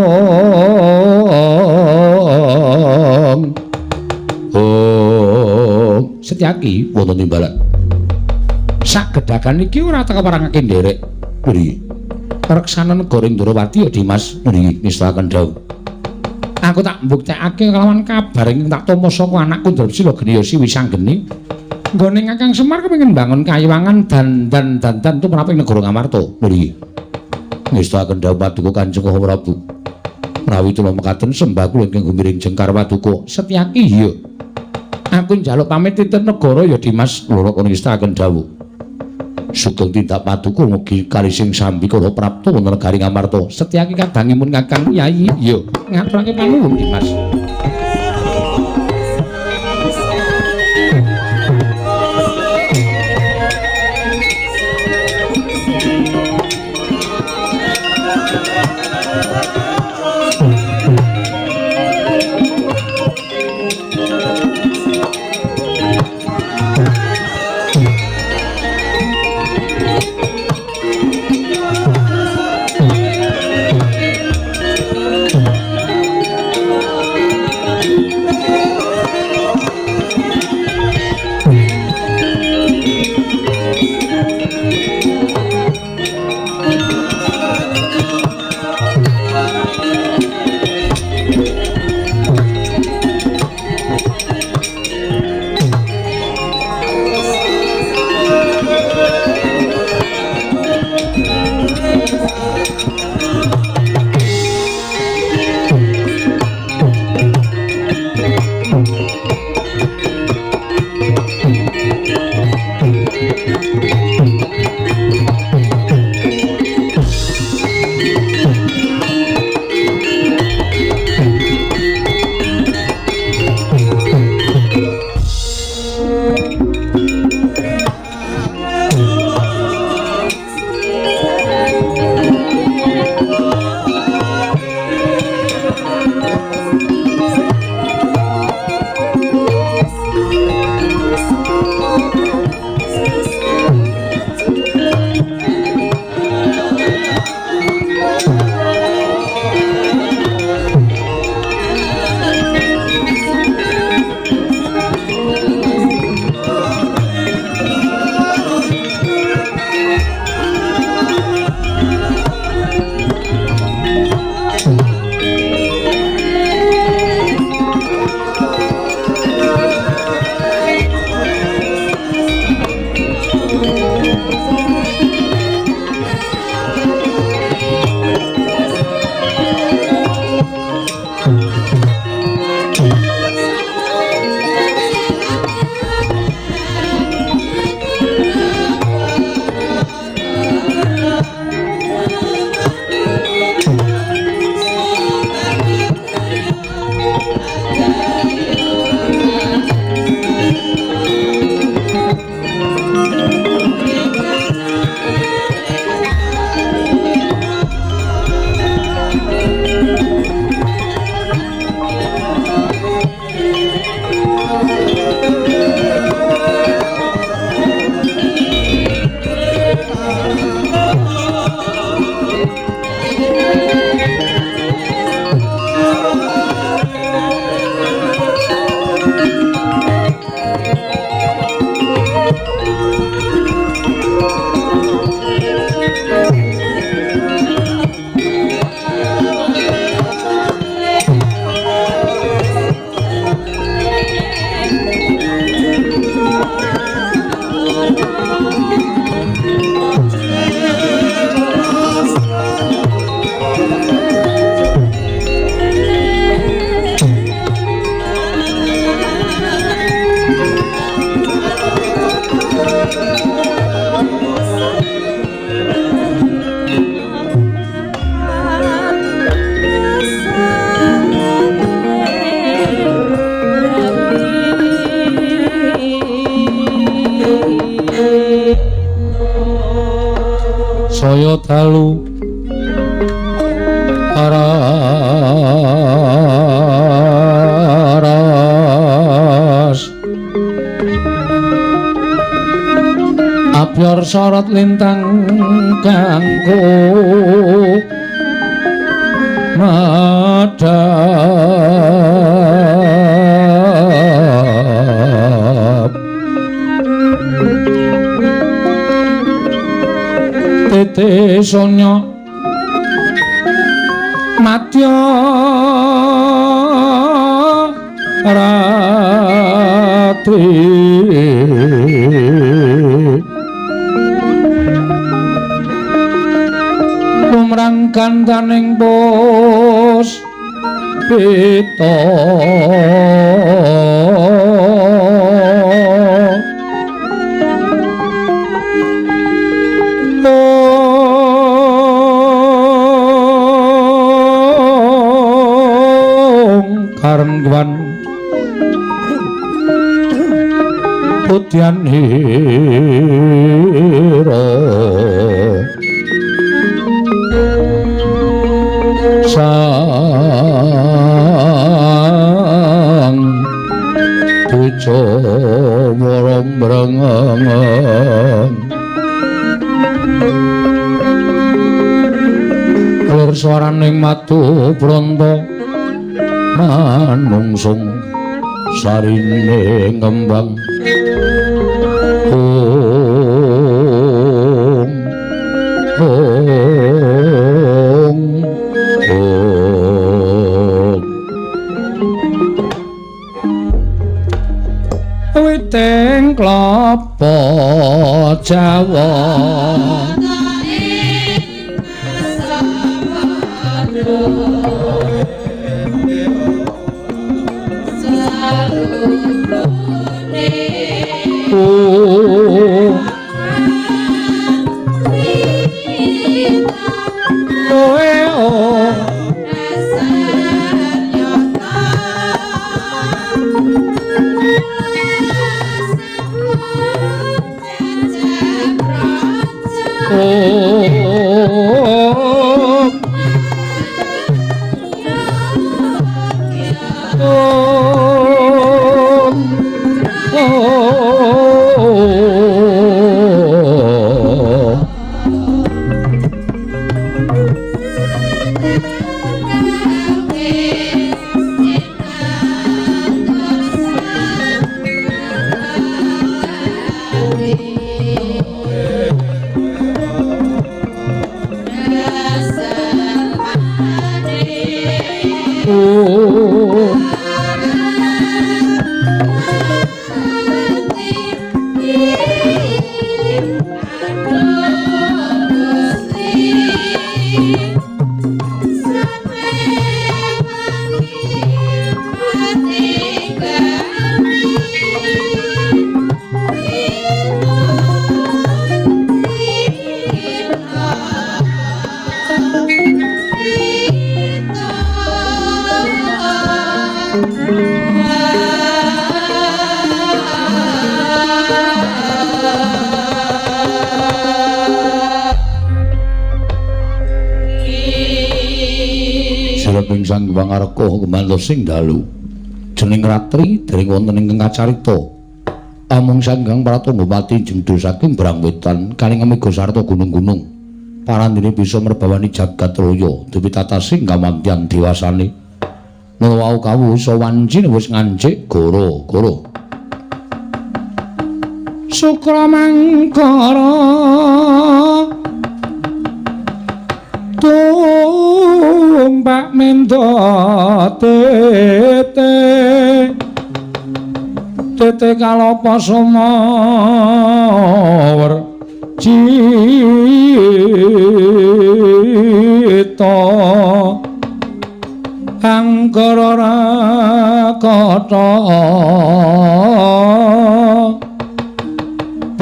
Setyaki wonten timbalan sagedhagan iki ora teka parangake nderek mriki reksana negara ing Ndrawati ya Dimas mriki nistakaken dawuh. Aku tak mbuktekake kelawan kabar ing tak tampa saka anakku Drepsila Gniyasi Wisanggeni nggone Kakang Semar kepengin mbangun kayiwangan dandan tumrap ing negara Ngamarta mriki nistakaken dawuh paduka Kanjeng Prabu. Menawi kula mekaten sembah kula ingkang gumiring jengkar paduka. Setyaki iya aku njaluk pamit titip negara ya Dimas loro kono nistakaken dawuh. Sugeng tindak paduka mugi karising sambikala prapta wonten negari Ngamarta. Setyaki kadangipun Kakang Yayi iya ngaturake panuwun Dimas. Saya dalu aras abyor sorot lintang kanggo madhap tete sonya madya ratri lumrang gandaning pus pita karengwan putyan hira sang duca warombrengeng lir swaraning madu bronto manungsung sarine ngembang ong ong ong witing klapa Jawa Sang Hyang Arka gumantos sing dalu jeneng ratri dereng wonten ingkang kacarita amung Sang Hyang Pratangga pati jengdul saking Brangwetan kaning mega sarta gunung-gunung parandene bisa merbawani jagat raya dewi tatasing kamantyan dewasane menawa wau kawuh isa wancine wis ngancik goro-goro Sukra mangkara tumpak mendo tete tete kalapa sumawer cita anggara rakata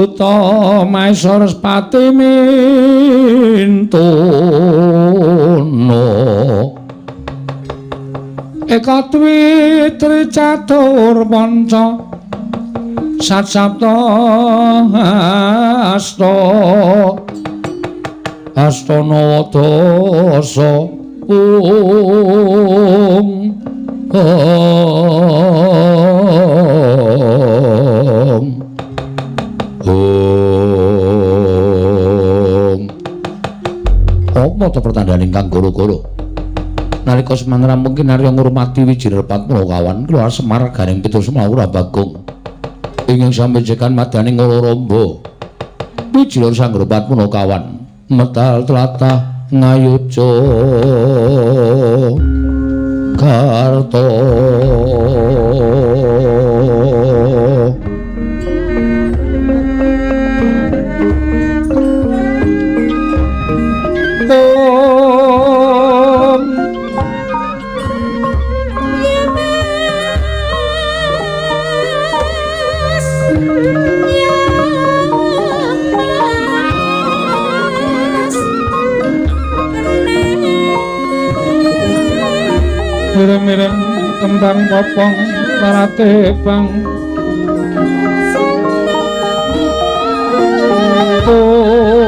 buta Maesa Respati mintono eka dwi tri catur panca sat sapta asta Astana Wadasa ung ong ong. Apa to pertandane ingkang goro-goro? Nalika semanten rampung kinarya ngurmati Wijil Padmana kawan keluar Semar Gareng Pitu Semawur Bagong ingkang sampejekan madaning Ramba. Wijil Sanggra Padmana kawan metal tlatah Ngayogyakarta. Mireng-mireng kembang popong parate bang ong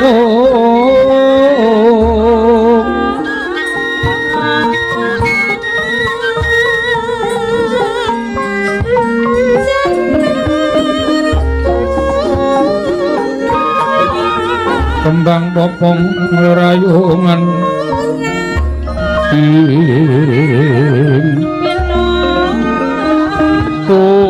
ong. Kembang popong rayungan ing tung.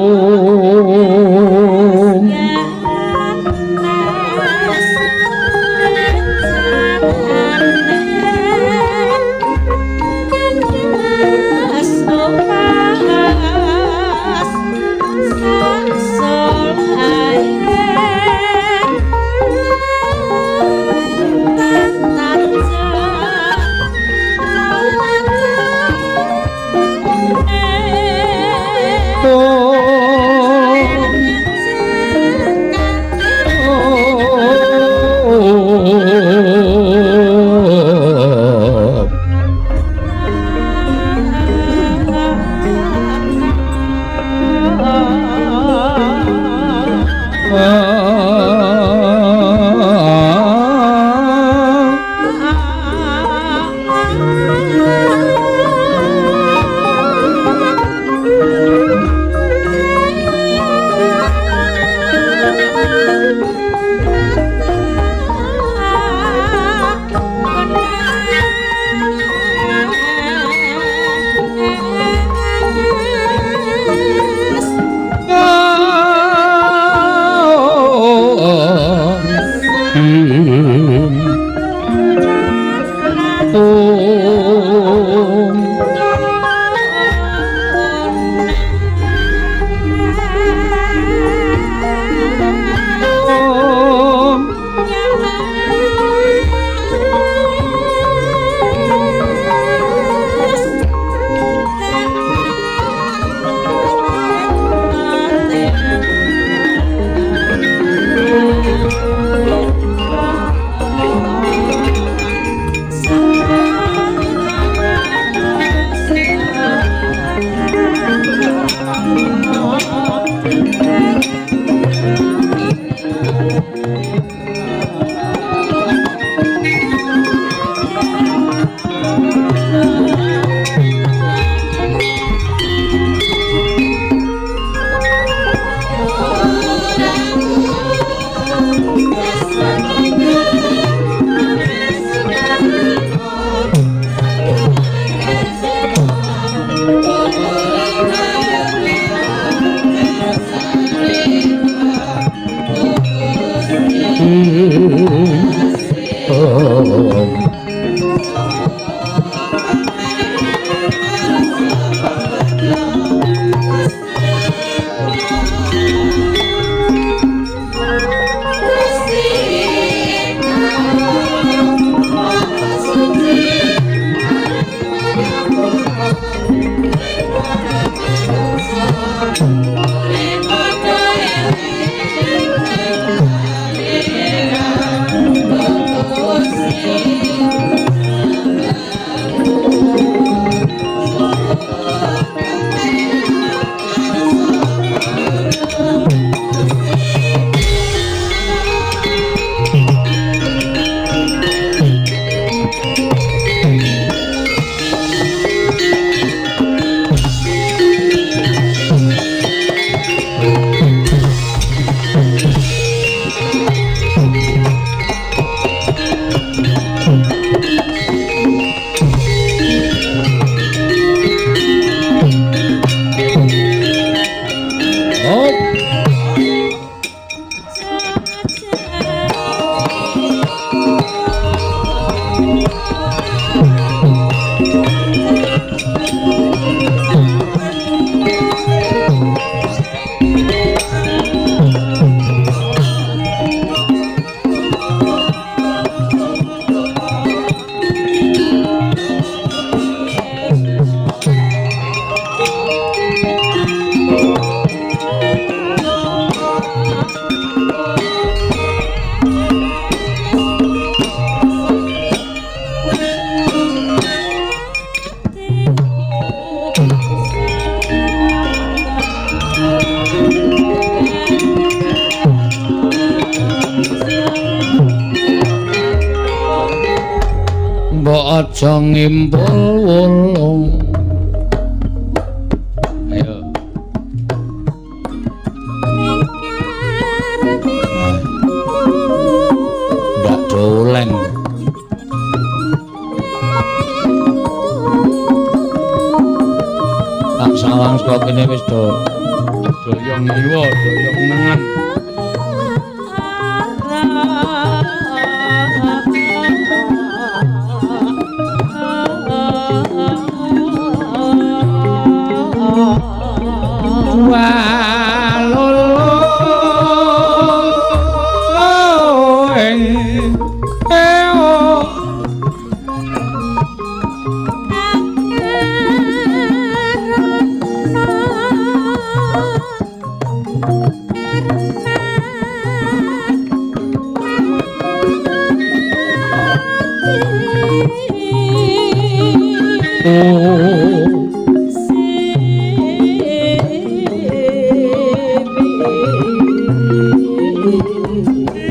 Aja ngimpul wulung. Ayo. Ndak doleng. Tak sawang saka kene wis do doyong ngiwa, doyong nengen.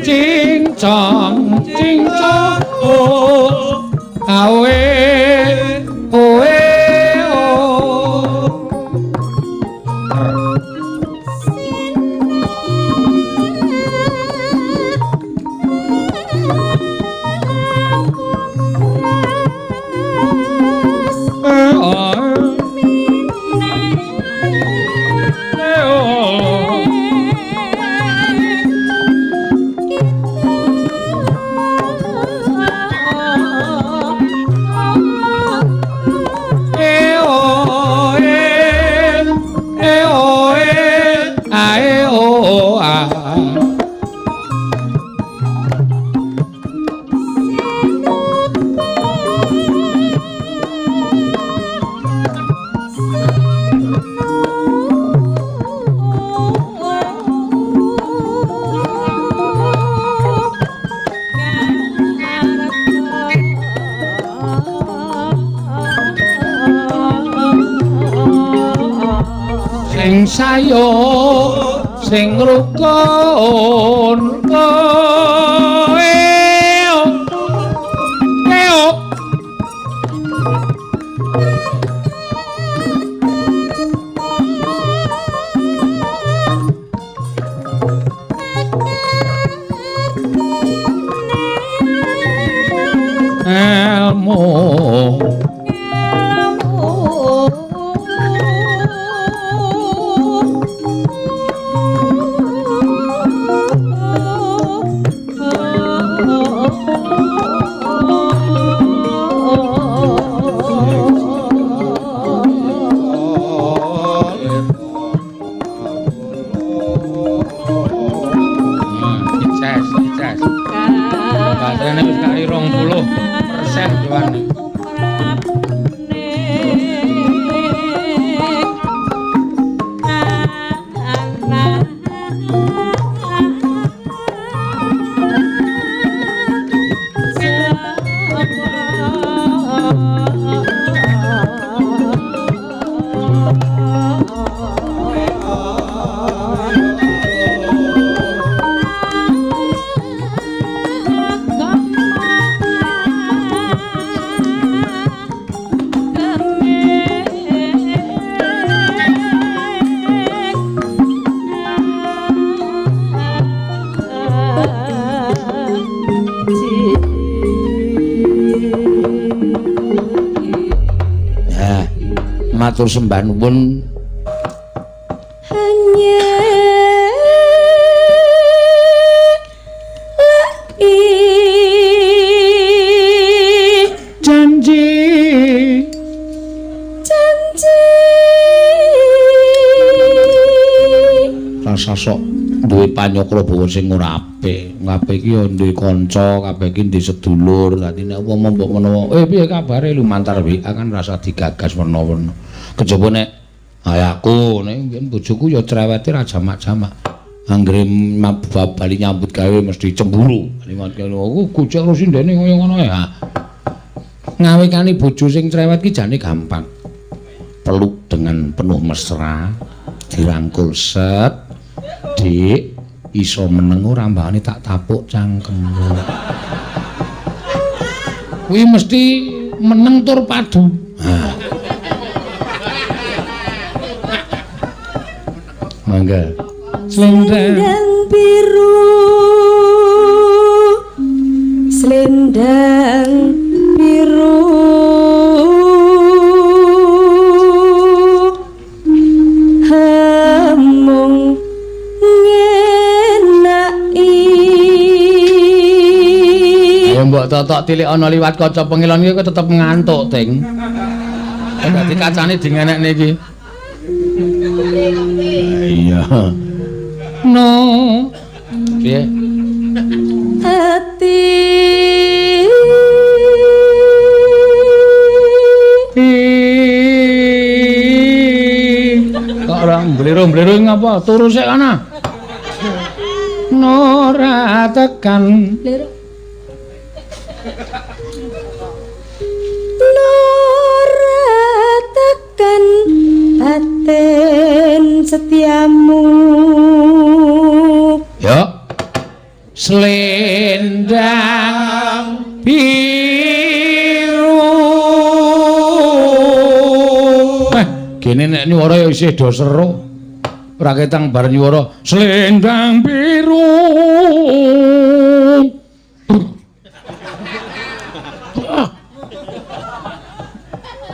Cincong cincong oh awe oe o. Sing sayo sing rukun koe eo. Elmu Baterainya wis kari 20% cuman. Matur sembah nuwun. Hanya lagi janji janji rasa sok duwe panyokra bawa sing ora apik. Kabeh iki ya duwe kanca, kabeh iki duwe sedulur. Dadi nek wong mbok menawa, piye kabare lumantar WA kan rasa digagas werna-werna. Kejaba nek aku nek mbiyen bojoku ya cerewete ra jamak-jamak. Anggere bali nyambut gawe mesti cemburu. Bali aku gojek karo sindene kaya ngono ya. Ngawekane bojo sing cerewet ki jane gampang. Peluk dengan penuh mesra, dirangkul set. Dik, iso meneng ora mbane tak tapuk cangkemmu. Kuwi mesti Meneng tur padu. Mangga. Selendang biru, selendang biru, hemung ngenaki. Ayo mbok totok tilik ana liwat kaca pengilon iki kok tetep ngantuk, Ting. Dadi kacane dingenekne iki. Iya. No. Piye? Ati kok ora mbliru-mbliru ngapa? Turu sik ana. Ora tekan. Ora tekan batin setiamu. Ya. Selendang biru. Gene nek nyuwara ya isih do seru. Ora ketang bar nyuwara selendang biru.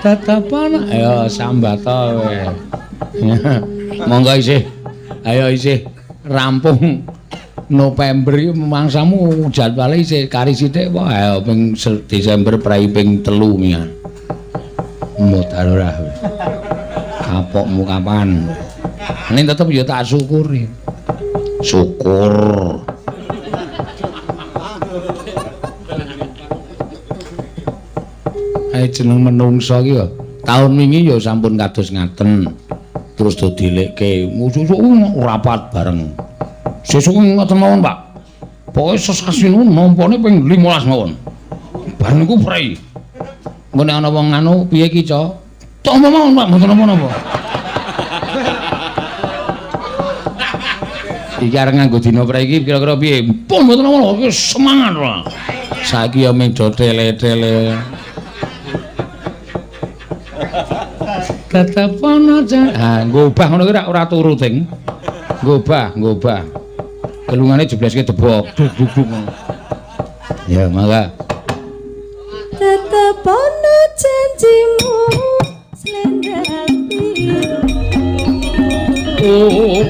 Tetapan ayo sambata kowe. Monggo isih. Ayo isih rampung November iki mangsamu jadwale isih kari sithik apa? Ayo ping Desember prei ping 3 mian. Modal ora. Kapokmu kapan? Ning tetep ya tak syukuri. Syukur. Ae jeneng menungsa iki ya. Taun wingi ya sampun kados ngaten. Terus do dilekke. Sesuk rapat bareng. Sesuk ngoten mawon, Pak. Pokoke sesasi niku nampane ping 15 mawon. Bar niku prei. Engko nek ana wong anu piye ki, Ca? Tampa mawon, Pak, mboten napa-napa. Iki arep nganggo dina prei iki kira-kira piye? Pun mboten napa-napa, iki semangat ora. Saiki ya mung do tele-tele. Tetep ana jan. Ha, ngobah ngono ki ora turu, Ting. Ngobah, ngobah. Gelungane jebleske debok. Duk duk duk. Ya, mangga. Tetep ana janjimu selendang biru. Oh.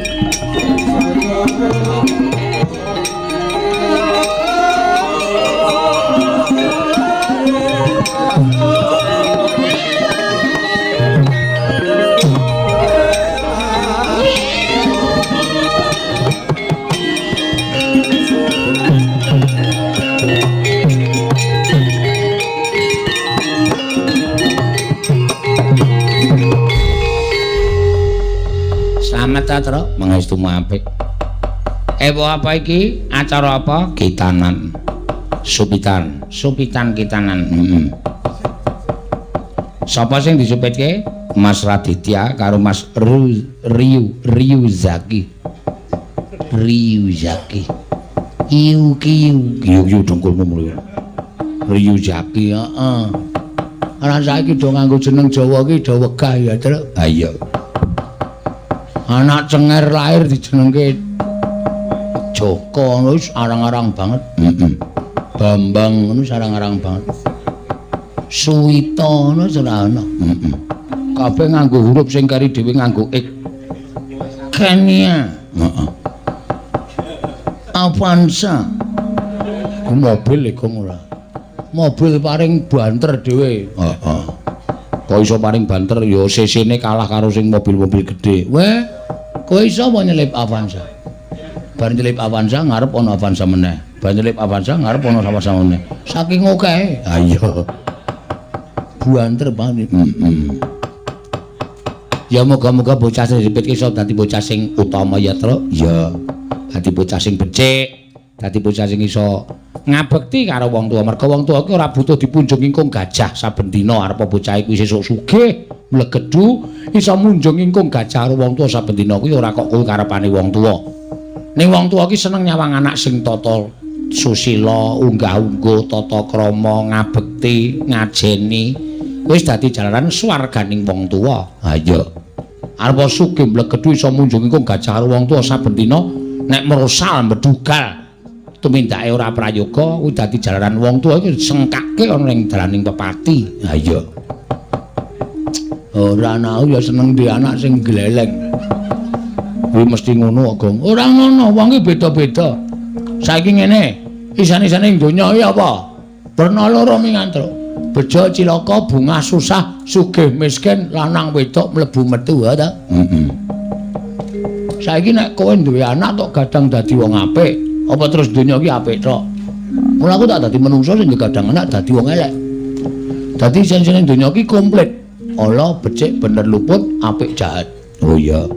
Slamet ta, Truk? Mangestumu apik. Ewo apa iki? Acara apa? Kitanan. Supitan, supitan kitanan. Heeh. Sapa sing disupitke? Mas Raditya karo Mas Ryu Ryuzaki. Ryuzaki. Iu kiu, kiu kiu dengkulmu mulu. Ryuzaki, heeh. Ora saiki do nganggo jeneng Jawa iki do wegah ya, Truk. Ha iya. Anak cenger lahir dijenengke Joko ngono wis arang-arang banget. Heeh. Bambang ngono wis arang-arang banget. Suwita ngono wis ora ana. Heeh. Kabeh nganggo huruf sing kari dhewe nganggo ik. Kenya. Heeh. Avanza. Ku mobil iku ora. Mobil paling banter dhewe. Heeh. Kok iso paling banter ya cc-ne kalah karo sing mobil-mobil gedhe. Weh, kowe iso apa nyelip Avanza? Bar nyelip Avanza ngarep ana Avanza meneh. Bar nyelip Avanza ngarep ana Avanza meneh. Saking okehe. Ha iya. Buanter banget. Heeh. Ya moga-moga bocah sing disipit iso dadi bocah sing utama ya, Truk. Ya. Dadi bocah sing becik, dadi bocah sing iso ngabekti karo wong tuwa. Merga wong tuwa ki ora butuh dipunjung ingkung gajah saben dina arep bocah iku sesuk sugih, mlegedu, iso munjung ingkung gajah karo wong tuwa saben dina kuwi ora kok kuwi karepane wong tuwa. Ning wong tuwa ki seneng nyawang anak sing tata Susila, unggah-ungguh, tata krama, ngabekti, ngajeni wis dadi jalaran swarganing wong tuwa. Ha iya. Arep sugih mlegedhu iso munjungi kung gajah karo wong tuwa saben dina, nek merosal medugal tumindake ora prayoga kuwi dadi jalaran wong tuwa iki sengkake ana ning dalaning pepati. Ha iya. Ora ana ya seneng duwe anak sing gleleng. Kuwi mesti ngono kok, Gong. Ora ngono, wong iki beda-beda. Saiki ngene, isan-isane ing donya iki apa? Werna loro mingantruk. Bejo cilaka, bungah susah, sugih miskin, lanang wedok mlebu metu, ha ta? Heeh. Saiki nek kowe duwe anak tok gadang dadi wong apik, apa terus donya iki apik tok? Mula aku tak dadi menungso sing gadang anak dadi wong elek. Dadi isan-isane donya iki komplit. Ala becik bener luput, apik jahat. Oh iya.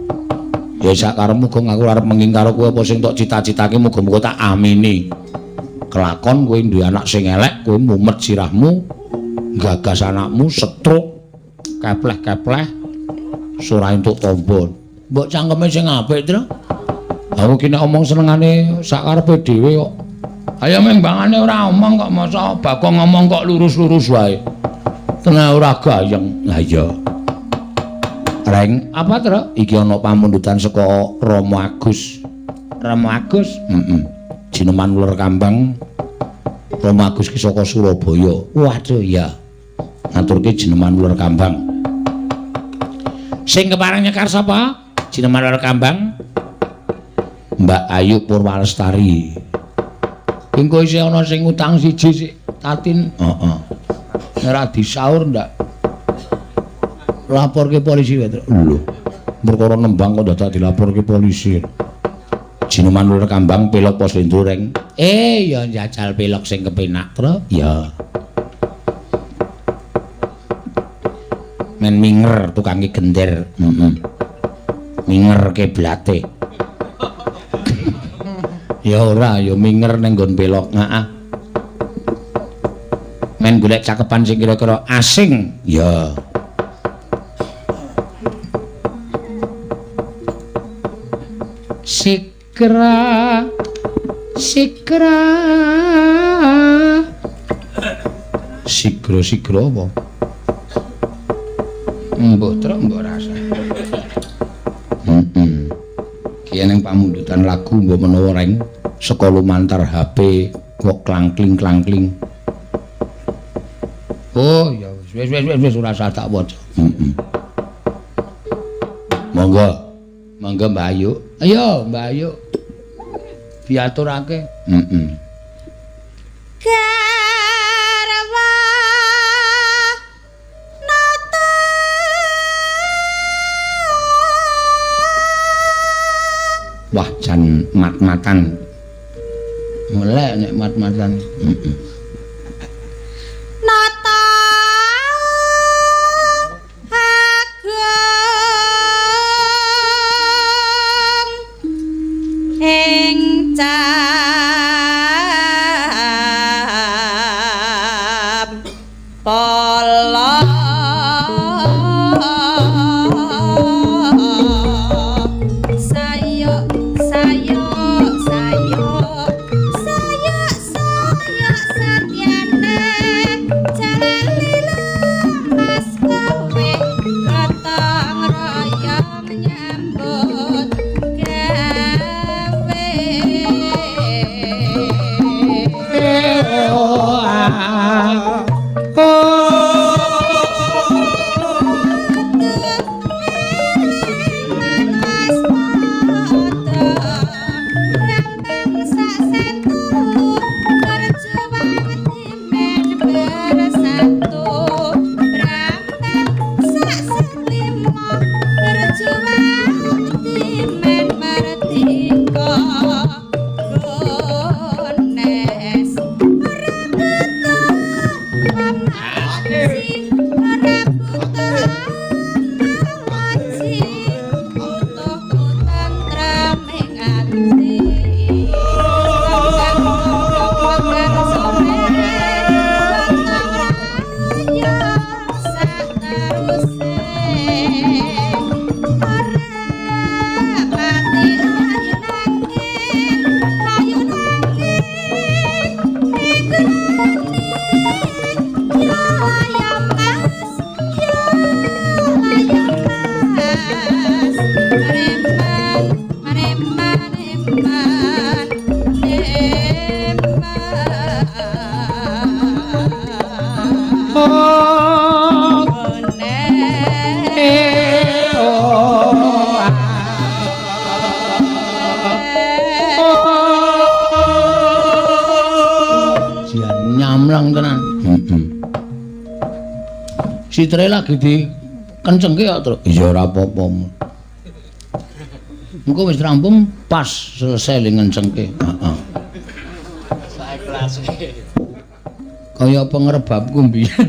Ya sak karepmu Gong, aku arep menging karo kowe apa sing tok cita-citake muga-muga tak amini. Kelakon kowe duwe anak sing elek, kowe mumet sirahmu, gagas anakmu setruk, kepleh-kepleh, ora entuk tombo. Mbok cangkeme sing apik, Tru. Aku ki nek omong senengane sak karepe dhewe kok. Ayo ming bangane ora omong kok masa Bagong ngomong kok lurus-lurus wae. Tenan ora gayeng. Lah iya. Reng, apa Tru? Iki ana pamundutan saka Rama Agus. Rama Agus? Heeh. Jineman uler kambang. Rama Agus ki saka Surabaya. Waduh iya. Ngaturke jineman uler kambang. Sing kepareng nyekar sapa? Jineman uler kambang. Mbak Ayu Purwalestari. Engko isih ana sing utang siji sik Tatin. Heeh. Ora disaur ndak? Laporke polisi wae. Lho. Perkara nembang kok dadak dilaporke polisi. Jineman uler kambang pelok pos lindro reng. Ya njajal pelok sing kepenak, Tru. Ya. Men minger tukange gender. Heeh. Minger keblate. Ya ora, ya minger ning nggon pelok. Heeh. Men golek cakepan sing kira-kira asing. Ya. Sikra sikra sigra sigra apa? Mbok truk mbok rasa. Heeh. Ki ning pamundutan lagu mbok menawa reng saka lumantar HP kok klangkling-klangkling. Oh ya wis wis wis wis ora usah tak waca. Heeh. Monggo. Monggo Mbak Ayu. Ayo Mbak Ayu. Diaturake. Heeh. Garwa nata. Wah jan mat-matan. Mulai nek mat-matan. Heeh. Nata agung ing cam pala sayo sayo sayo sayo sayo Citre lagi dikencengke kok, Truk. Iya ora apa-apa. Engko wis rampung pas selesai le ngencengke. Heeh. Kaya pengerebabku mbiyen.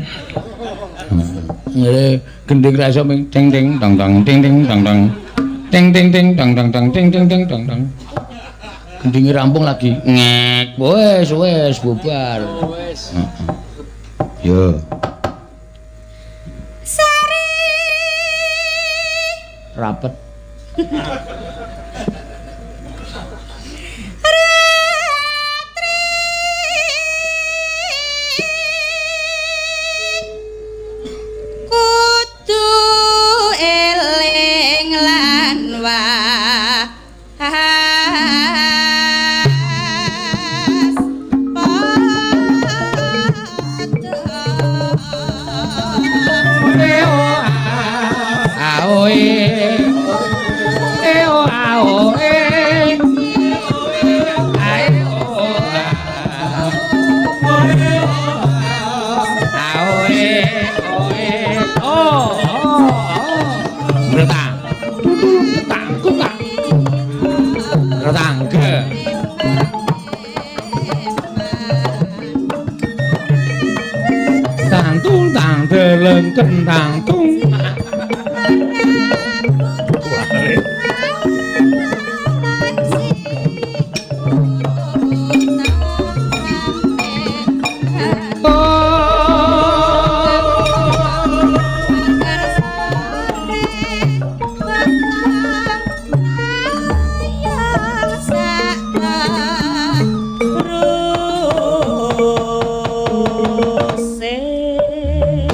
Ngene gending ra iso ming ding ding dang dang ding ding dang dang. Ding ding ding dang dang dang ding ding ding dang dang. Gendinge rampung lagi ngek. Wis wis bubar. Wis. Heeh. Yo. Sari Rapet. Kudu eling lan was Ao e. Eo ao e. Ae o a. Ao e o e o o o. Retang. Retang kutang. Retang ge. Tang tung tang deleng kentang tung.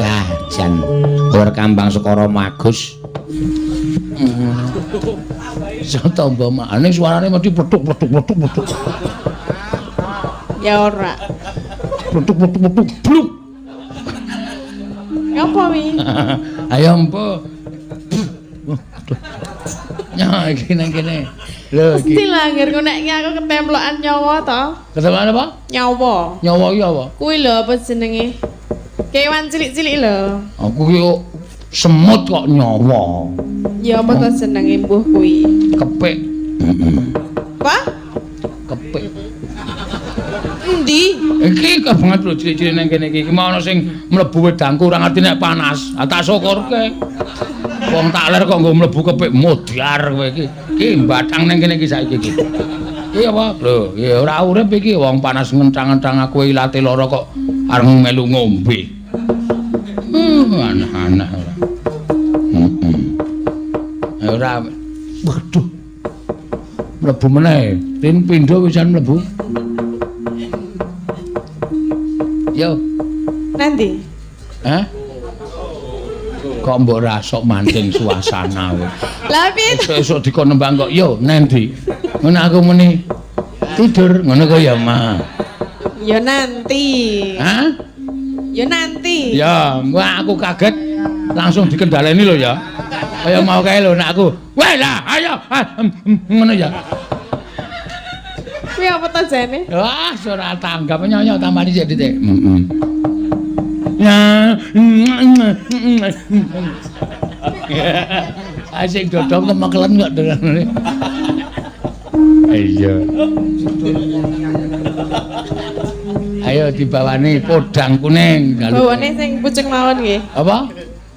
Wah, jan ora kambang Sekara Magus. Iso tamba makane suarane mesti pletuk pletuk pletuk pletuk. Ya ora. Pletuk pletuk pletuk bluk. Ngapa wi? Ayo empo. Nya iki nang kene. Lho iki. Mesti langgar kok nek aku ketemplokan nyawa to. Ketemuan apa? Nyawa. Nyawa iki apa? Kuwi lho apa jenenge? Kewan cilik-cilik lho. Aku ki kok semut kok nyawa. Ya apa to jenenge mbuh kuwi? Kepik. Apa? Kepik. Endi? Iki kebanget lho cilik-cilik nang kene iki. Iki mau ana sing mlebu wedangku ora ngerti nek panas. Ah tak syukurke. Wong tak ler kok nggo mlebu kepik modar kowe iki. Iki mbatang nang kene iki saiki iki. Iki apa? Lho, ya ora urip iki wong panas ngencang-ngencang aku ilate lara kok arep melu ngombe. Aneh-aneh ora. Heeh. Ora. Waduh. Mlebu meneh. Tin pindho wisan mlebu. Yo. Nanti. Hah? Kok mbok rasok mancing suasana kowe. Lah piye to? Esuk-esuk dikon nembang kok yo nanti. Ngono aku muni tidur ngono kok ya, Ma. Ya nanti. Hah? Ya nanti. Ya, wah aku kaget langsung dikendaleni lho ya. Kaya mau kae lho nek aku. Weh lah, ayo. Ngono ya. Kuwi apa to jane? Wah, ora tanggap nyonya tambani sik titik. Heeh. Ya. Asik dodong kemekelen kok dengan. Iya. Ayo dibawani podang kuning. Bawane sing pucung mawon nggih. Apa?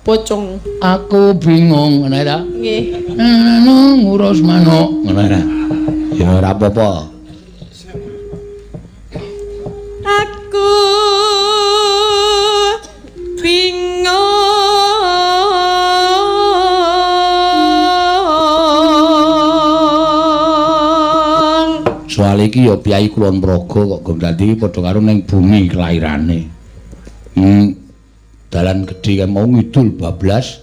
Pucung. Aku bingung ngono ta? Nggih. Anu ngurus manuk ngono ta. Ya ora apa-apa. Aku bingung. Soale iki ya piyai Kulon Progo kok dadi padha karo ning bumi kelairane. Dalan gedhe kae mau ngidul bablas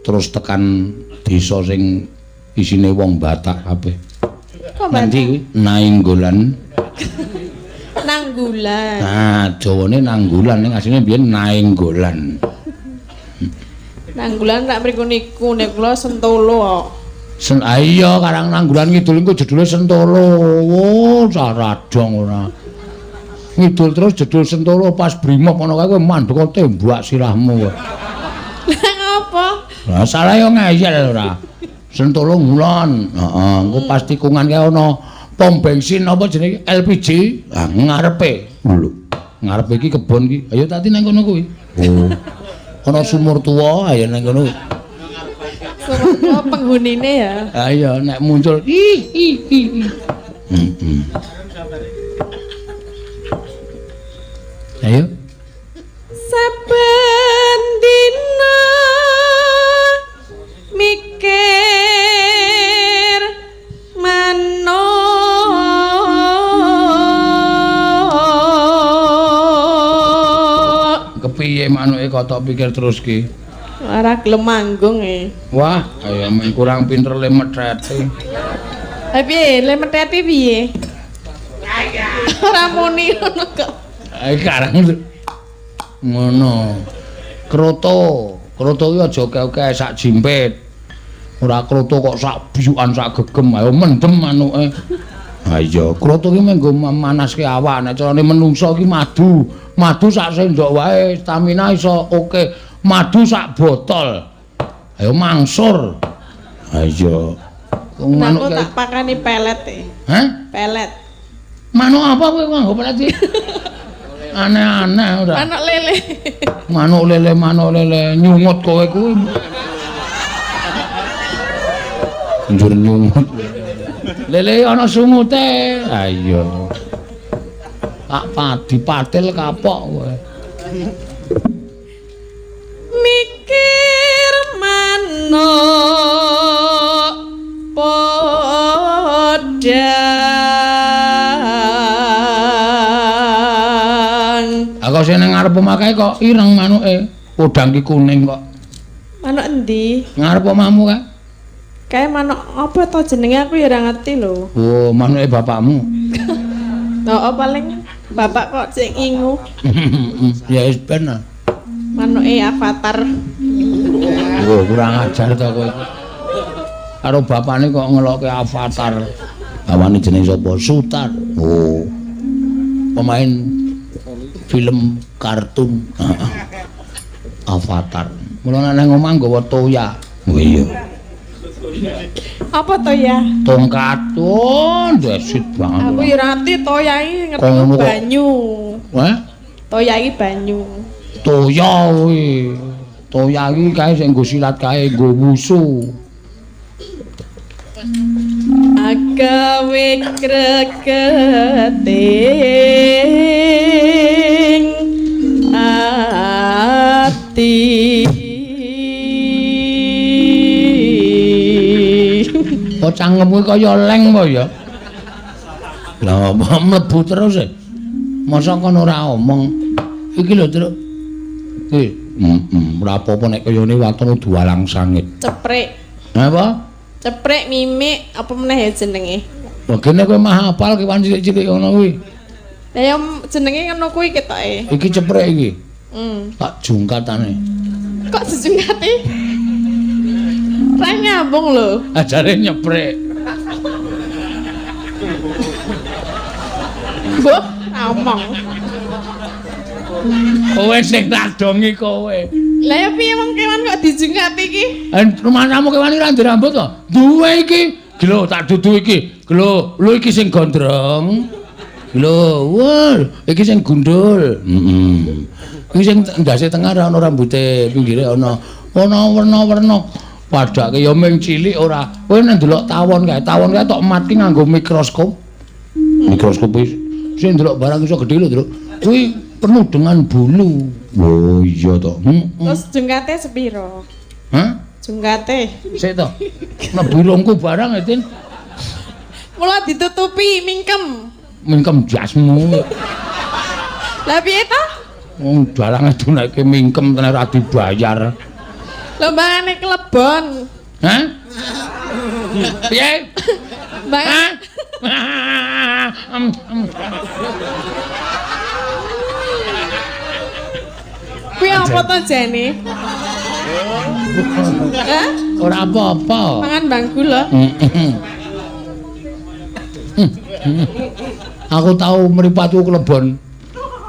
terus tekan desa sing isine wong Batak kabeh. Kok Nanti kuwi Nainggolan. Nanggulan. Nah, jawane Nanggulan ning asline biyen Nainggolan. Nanggulan tak mriku niku nek kula Sentolo kok. Sen iya karang Nanggulan ngidul iku jedule Sentolo. Wo, saradong ora. Ngidul terus jedul Sentolo pas brimob ana kae kowe mandeka tembak sirahmu kowe. Lah ngopo? Lah salah yo ngeyel ora. Sentolo ngulon. Heeh, engko pas tikungan kae ana pom bensin apa jenenge LPG. Lah ngarepe. Lho. Ngarepe iki kebon iki. Ayo tati nang kono kuwi. Oh. Ana sumur tuwa ayo nang kono. Sumur tuwa penghunine ya. Ha iya nek muncul ih ih ih. Heeh. Ayo. Saben dina mikir manuk. Kepiye manuke kok tok pikir terus ki? Ora gelem manggung e. Wah, kaya men kurang pinter le methete. Ha piye, le methete piye? Ora muni ngono kok. Karang ngono. Kroto, kroto iki aja akeh-akeh sak jimpit. Ora kroto kok sak biyukan sak gegem, ayo mendem manuke. Ha iya, kroto iki mung nggo manaske awak, nek carane menungso iki madu. Madu sak sendok wae stamina iso oke. Madu sak botol. Ayo mangsur. Ha iya. Manuk tak pakani pelet e. Hah? Pelet. Manuk apa kowe nganggo pelet iki? Aneh-aneh ora. Manuk lele. Manuk lele, manuk lele nyungut kowe kuwi. Njur nyungut. Lele ana sungute. Ha iya. Tak padi patil kapok kowe. Mikir manuk podang. Aku sing nang ngarep omah kae kok ireng manuke. Podang ki kuning kok. Manuk endi? Ngarep omahmu kae. Kae manuk apa to jenenge aku ya ora ngerti lho. Oh, manuke bapakmu. Heeh, paling bapak kok sing ngingu. Ya wis ben. Manuke Avatar. Oh, kurang ajar to kowe. Karo bapakne kok ngelokke Avatar. Bawane jenenge sapa? Sutar. Oh. Pemain film kartun Avatar. Mula nek nang omah nggawa toya. Oh iya. Apa toya? Tongkat. Oh, desit banget. Aku ya ora ngerti toya iki ngerti banyu. Hah? Toya iki banyu. Toya kuwi. Toya iki kae sing nggo silat kae nggo wusu. Agawe kreketing ati. Kok cangkemmu kaya leng apa ya? Lah apa mlebu terus e? Masa kon ora omong. Iki lho, Truk. Iki, ora apa-apa nek kayane waton dualang sangit. Ceprek. Apa? Ceprek mimik apa meneh ya jenenge? Wah, kene kowe mah hafal kewan cilik-cilik ngono kuwi. Lah ya jenenge ngono kuwi ketoke. Iki ceprek iki. Tak jungkatane. Kok dijungkati? Ra nyambung lho. Ajare nyeprek. Mbah, ngomong. Kowe sing tak dongi kowe. Lah ya piye wong kewan kok dijungkati iki? Rumahmu kewan iki ra ndek rambut to? Duwe iki. Lho tak dudu iki. Lho, lho iki sing gondrong. Lho, wah, iki sing gundul. Heeh. Iki sing ndase tengah ora ana rambute, pinggire ana ana werna-werna. Padake ya ming cilik ora. Kowe nek ndelok tawon kae, tawon kae tok matki nganggo mikroskop. Mikroskop iki sing ndelok barang iso gedhe lho, Truk. Kuwi penuh dengan bulu. Oh iya to. Terus jungkate sepiro? Hah? Jungkate. Sik to. Mlebu irungku barang e, Tin. Mula ditutupi mingkem. Mingkem jasmu. Lah piye to? Wong dalange dunake mingkem tenan ora dibayar. Lho mbangane klebon. Hah? Piye? Mbang. Kuwi apa to jane? Hah? Ora apa-apa. Mangan bang gula. Aku tau mripatku klebon.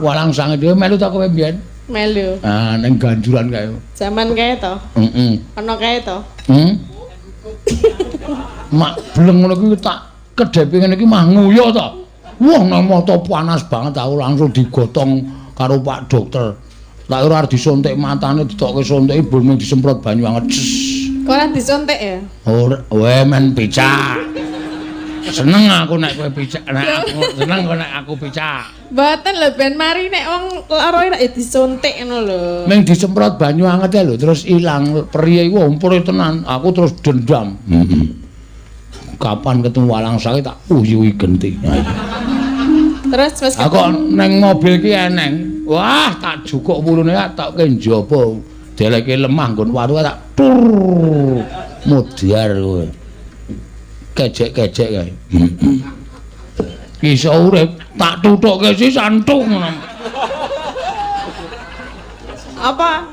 Walang sange dhewe melu ta kowe mbiyen? Melu. Ah, ning ganjuran kae. Zaman kae to? Heeh. Ana kae to? Hmm. Mak bleng ngono kuwi tak kedhepe ngene iki mah nguyo to. Wah, nang mata panas banget aku langsung digotong karo Pak Dokter. Tak ora arep disuntik matane ditokke suntik ibul mung disemprot banyu anget. Kok ora disuntik ya? Ora, we men picak. Seneng aku nek kowe picak, nek aku seneng kowe nek aku picak. Mboten lho ben mari nek wong lara ora disuntik ngono lho. Ming disemprot banyu anget lho terus ilang periye iku ompure tenan. Aku terus dendam. Heeh. Kapan ketemu walang sakit tak uyuhi genti. Terus wis aku neng mobil ki eneng. Wah, tak jukuk wulune tak ke njaba. Deleke lemah nggon watu tak tur. Mudhar kowe. Kejek-kejek kae. Iso urip tak tutukke sisan tung ngono. Apa?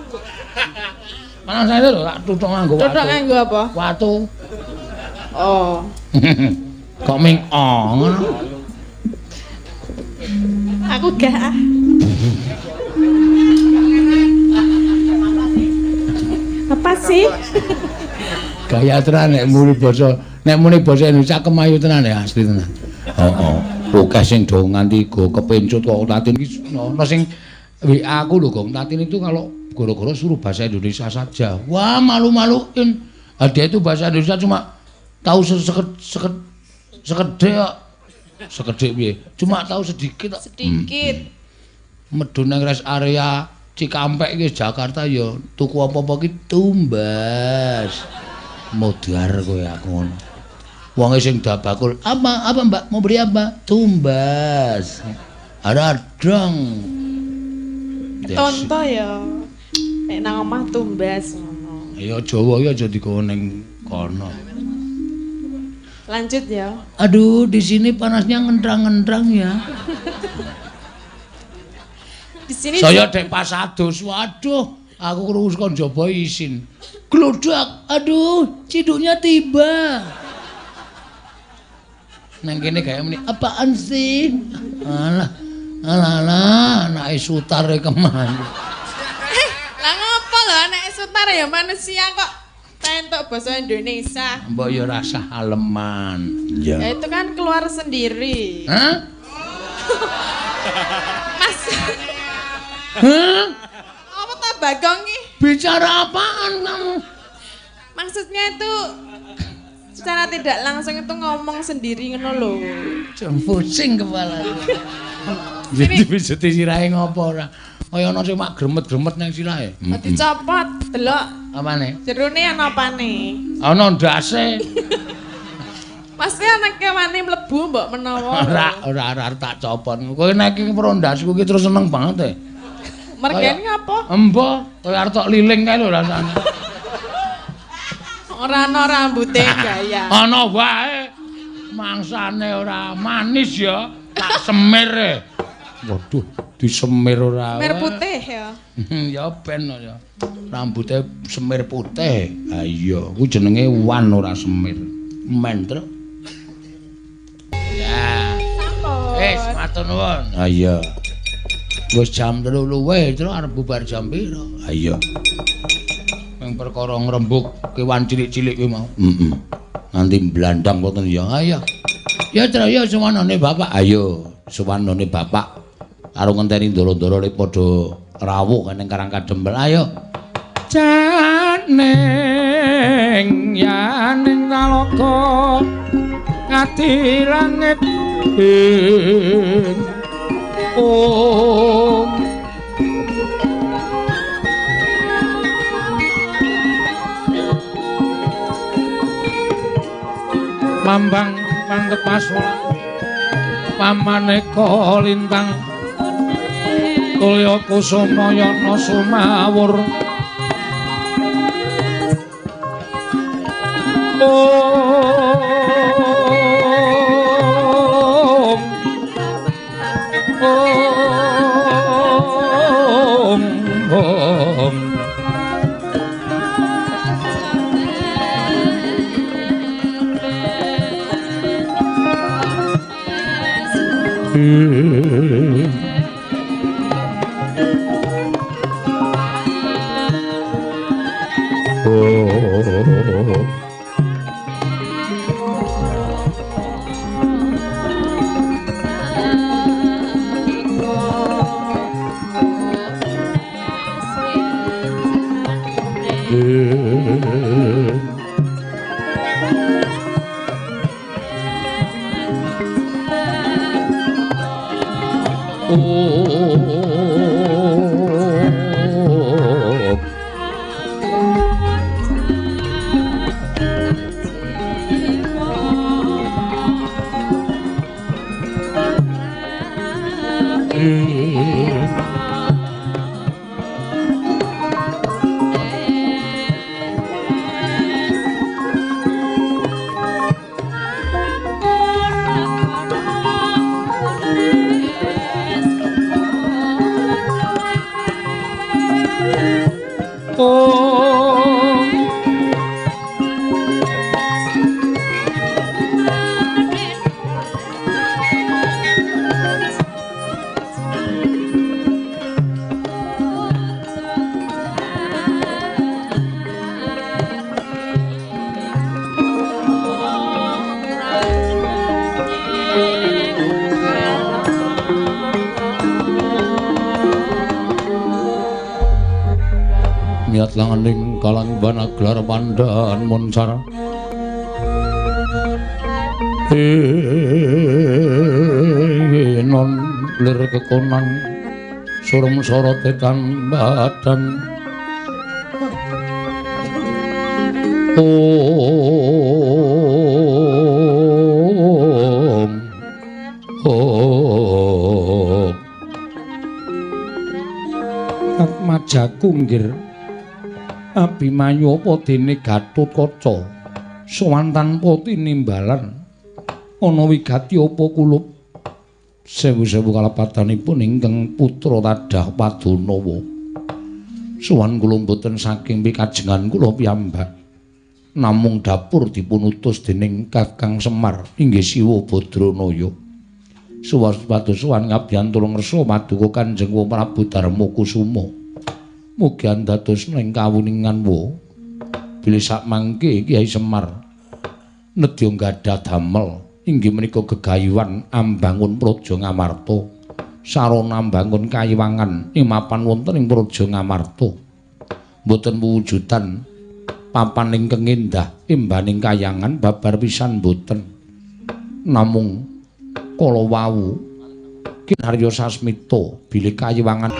Mana saya lho tak tutuk nganggo watu. Tutuk nganggo apa? Watu. Oh. Kok ming oh ngono. Aku gak ah. Apa sih? Gaya tenan nek muni basa, nek muni basa Indonesia kemayu tenan ya asli tenan. Heeh. Akeh sing do nganti go kepencut kok Tatin iki ana sing WA aku lho Gong Tatin itu kalau gara-gara suruh bahasa Indonesia saja. Wah, malu-maluin. Dia itu bahasa Indonesia cuma tahu sekedhik kok. Sekedhik piye? Cuma tahu sedikit kok. Sedikit. Medun nang rest area Cikampek iki Jakarta ya tuku apa-apa ki tumbas. Modar kowe aku ngono. Wonge sing dabakul, "Apa? Apa Mbak? Mau beli apa?" Tumbas. Ada dong. Tonto ya. Nek nang omah tumbas ngono. Ya Jawa iki aja digawa ning kono. Lanjut ya. Aduh, di sini panasnya ngentrang-ngentrang ya. Di sini saya dek pas adus, waduh, aku krungu saka njaba isin. Glodak, aduh, ciduknya tiba. Nang kene gawe muni, apaan sih? Alah, alah, alah, anake Sutar e kemana? Lah ngopo lho anake Sutar ya manusia kok tentok bahasa Indonesia. Mbok ya rasah aleman. Ya itu kan keluar sendiri. Hah? Mas. Hah? Apa ta Bagong iki? Bicara apaan kamu? Maksudnya itu secara tidak langsung itu ngomong sendiri ngono lho. Pusing kepala. Jadi pijeti sirahe ngopo ora? Kaya ana sing mak gremet-gremet nang sirahe. Dicopot, delok. Apane? Jerone ana apane? Ana ndase. Pasti ana kewane mlebu mbok menawa. Ora, ora, ora tak copot. Kowe nek iki pro ndasku iki terus seneng banget e. Mergane ngapa? Embo, kowe arep tok liling kae lho rasane. Ora ana rambute gaya. Ana wae. Mangsane ora manis ya, tak semir e. Waduh, disemir ora. Semir putih ya. Ya ben ya. Rambute semir putih. Ha iya, kuwi jenenge wan ora semir. Mentruk. Ya. Sampun. Wis, matur nuwun. Ha iya. Wis jam 3 luwih, terus arep bubar jam pira? Ha iya. Ming perkara ngrembug kewan cilik-cilik kuwi mau. Heeh. Nanti blandang mboten ya. Ha iya. Ya Tru, ya suwanane bapak. Ayo, suwanane bapak. Karo ngenteni ndoro-ndoro le padha rawuh ning Karang Kadempel. Ayo. Janing yaning talaga ngati langit ing om. Mambang pangkepas pamaneka lintang kulya kusuma yana sumawur. Om Om Om. Miat langaning kalang banaglar pandhan moncar non lir kekonan surem sorote tan badan om om Atmajaku nggir Abimanyu apa dene Gatotkaca sowan tanpa tinimbalan ana wigati apa kulup sewu-sewu kalepatanipun ingkang putra Tadah Padanawa sowan kula mboten saking pikajengan kula piyambak namung dapur dipunutus dening Kakang Semar inggih Siwa Badranaya suwas pados sowan ngabyantura ngersa paduka Kanjeng Prabu Darma Kusuma. Mugi andados ing kawuningan wa bilih sakmangke Kyai Semar nedya gadah damel inggih menika gegayuhan ambangun Praja Ngamarta sarana ambangun kayiwangan ing mapan wonten ing Praja Ngamarta mboten wujudan papan ingkang endah imbaning kayangan babar pisan mboten namung kala wau Kinarya Sasmita bilih kayiwangan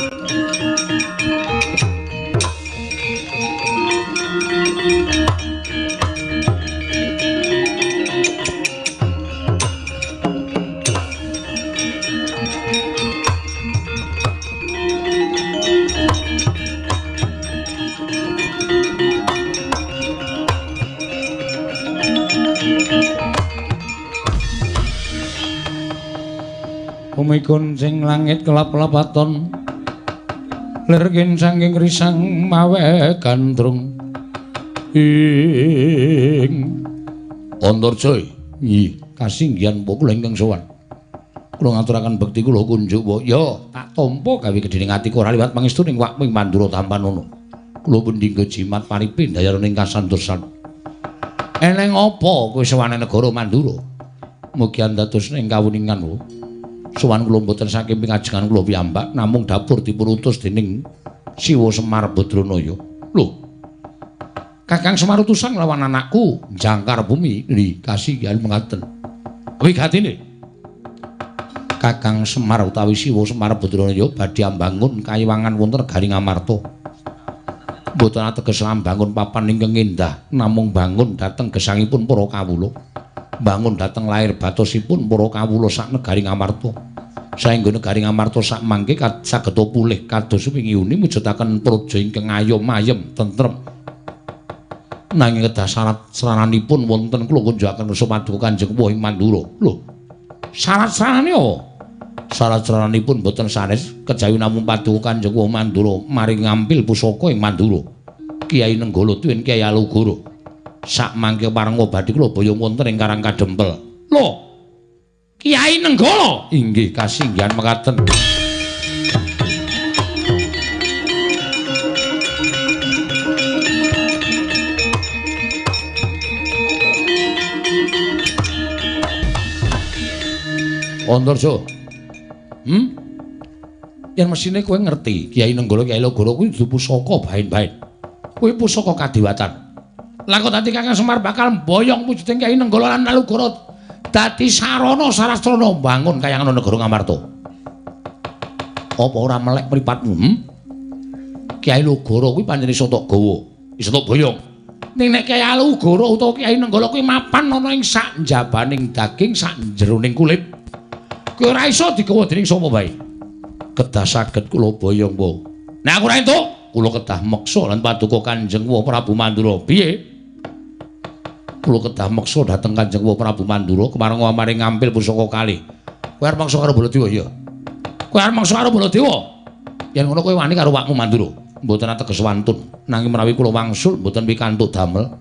Bumi goncing langit kelap-lapaton lir saking risang mawe gandrung ing Antarja nggih kasinggihan kula ingkang sowan kula ngaturaken bekti kula kunjuk wa ya tak tampa gawe gedhening atiku ora liwat pangestuning wakming Mandura tampanono kula pun dinggo jimat paripe ndayarane ing kasantosan eneng apa kowe sowane negara Mandura mugi andados ing kawuningan wa sowan kula mboten saking pingajengan kula piyambak namung dapur dipunutus dening Siwa Semar Badranaya. Lho. Kakang Semar utusan lawan anakku jangkar bumi nggih kasihan mengaten. Wigatine Kakang Semar utawi Siwa Semar Badranaya badhe ambangun kayiwangan wonten negari Ngamarta. Mboten ateges ambangun papan ingkang endah namung bangun dhateng gesangipun para kawula. Bangun dhateng lair batosipun para kawula sak negari Ngamarta. Saengga negari Ngamarta sak mangke saged pulih kados wingi uni mujudaken praja ingkang ayom ayem tentrem. Nanging kedah syarat saranipun wonten kula kunjukaken kersa paduka Kanjeng Puh ing Mandura. Lho, syarat saranane apa? Syarat saranipun boten sanes kejawi namung paduka Kanjeng Puh Mandura mari ngampil pusaka ing Mandura. Kyai Nenggala tuwin Kyai Alugoro. Sak mangke parenga badhe kula boyong wonten ing Karang Kadempel. Lho. Kyai Nenggala inggih kasinggihan mekaten. Antarja. Yen mesine kowe ngerti Kyai Nenggala Kyai Alugoro kuwi dudu pusaka baen-baen. Kuwi pusaka kadewatan. Lah kok dadi Kakang Semar bakal mboyong wujuding Kyai Nenggala lan Alugoro dadi sarana sarastrana mbangun kayangan negara Ngamarta. Apa ora melek mripatmu? Kyai Logoro kuwi pancen iso tok gawa, iso tok boyong. Ning nek Kyai Alugoro utawa Kyai Nenggala kuwi mapan ana ing sak njabaning daging, sak jeroning kulit. Kuwi ora iso digawa dening sapa wae. Kedah saged kula boyong, Po. Nek aku ora entuk, kula kedah meksa lan paduka Kanjeng Prabu Mandura. Piye? Kula kedah meksa dhateng Kanjeng Prabu Mandura kemareng amaring ngampil pusaka kalih. Kowe arep meksa karo Baladewa ya? Kowe arep meksa karo Baladewa? Yen ngono kowe wani karo wakmu Mandura. Mboten ateges wantun, nanging menawi kula wangsul mboten pikantuk damel.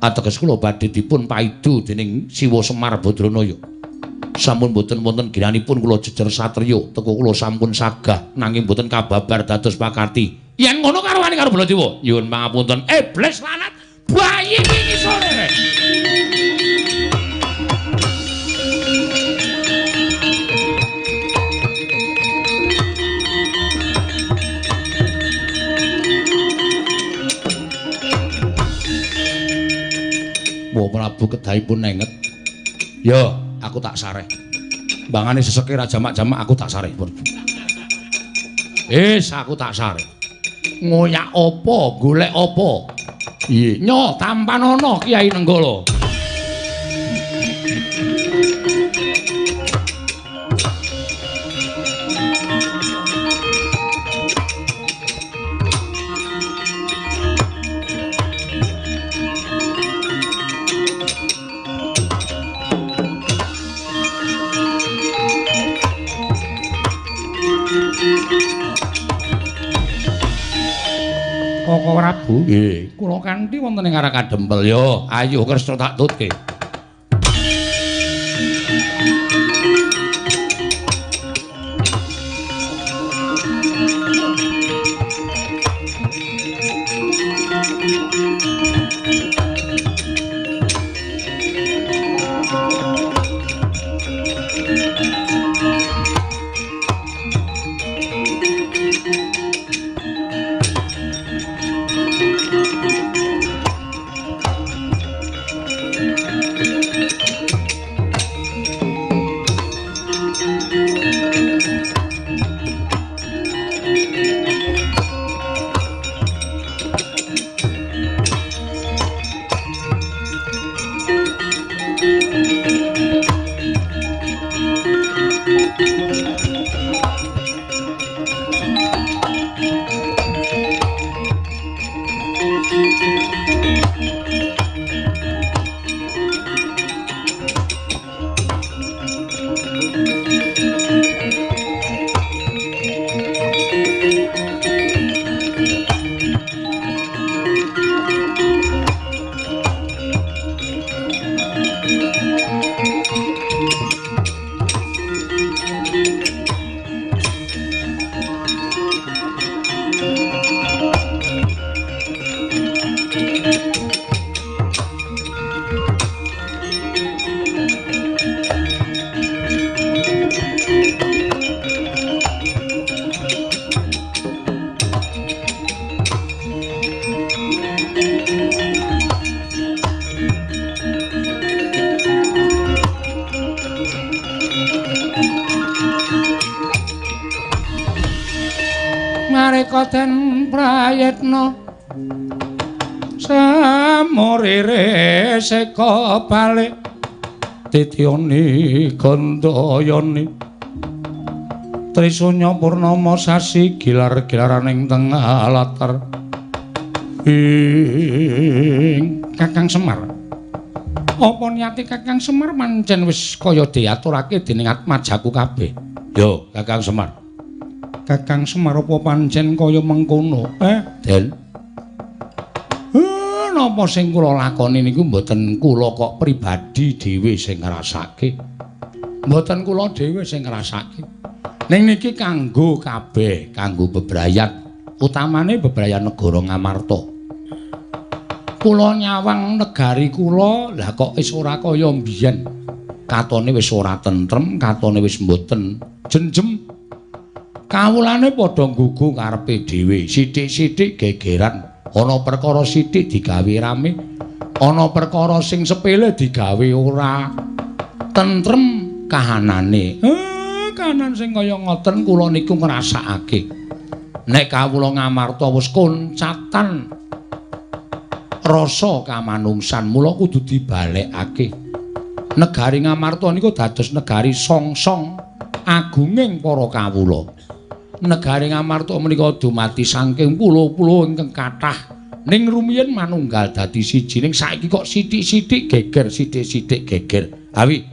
Ateges kula badhe dipun paidu dening Siwa Semar Badranaya. Sampun mboten wonten ginanipun kula jejer satriya, teko kula sampun sagah nanging mboten kababar dados pakarti. Yen ngono karo wani karo Baladewa. Nyuwun pangapunten. Iblis lanat, bayi iki ngisore. Wa Prabu kedahipun nenget. Ya, aku tak sareh. Mbangane seseke ra jamak-jamak aku tak sareh. Wis, aku tak sareh. Ngoyak apa, golek apa? Iya, nyo tampanana Kyai Nenggala. Koko Prabu, nggih, kula kanthi wonten ing arah kadempel ya. Ayo Kresna tak tutke. Mareka den prayitna samurire seka balik titiyoni gandayani Trisunya purnama sasi gilar-gilaraning tengah latar ing Kakang Semar. Apa niate Kakang Semar pancen wis kaya diaturake dening atmajaku kabeh? Yo, Kakang Semar. Kakang Semar apa pancen kaya mengkono? Den. Napa sing kula lakoni niku mboten kula kok pribadi dhewe sing ngrasake. Mboten kula dhewe sing ngrasake. Ning niki kanggo kabeh, kanggo bebrayan, utamane bebrayan negara Ngamarta. Kula nyawang negari kula, lah kok wis ora kaya mbiyen. Katone wis ora tentrem, katone wis mboten jenjem. Kawulane padha nggugu karepe dhewe, sithik-sithik gegeran, ana perkara sithik digawe rame, ana perkara sing sepele digawe ora tentrem kahanane. Kahanan sing kaya ngoten kula niku ngrasakake. Nek kawula Ngamarta wis koncatan rasa kamanungsan, mula kudu dibalekake. Negari Ngamarta niku dados negari songsong agunging para kawula. Negari Ngamarta menika dumadi saking pulo-pulo ingkang kathah. Ning rumiyin manunggal dadi siji, ning saiki kok sithik-sithik geger, sithik-sithik geger. Awi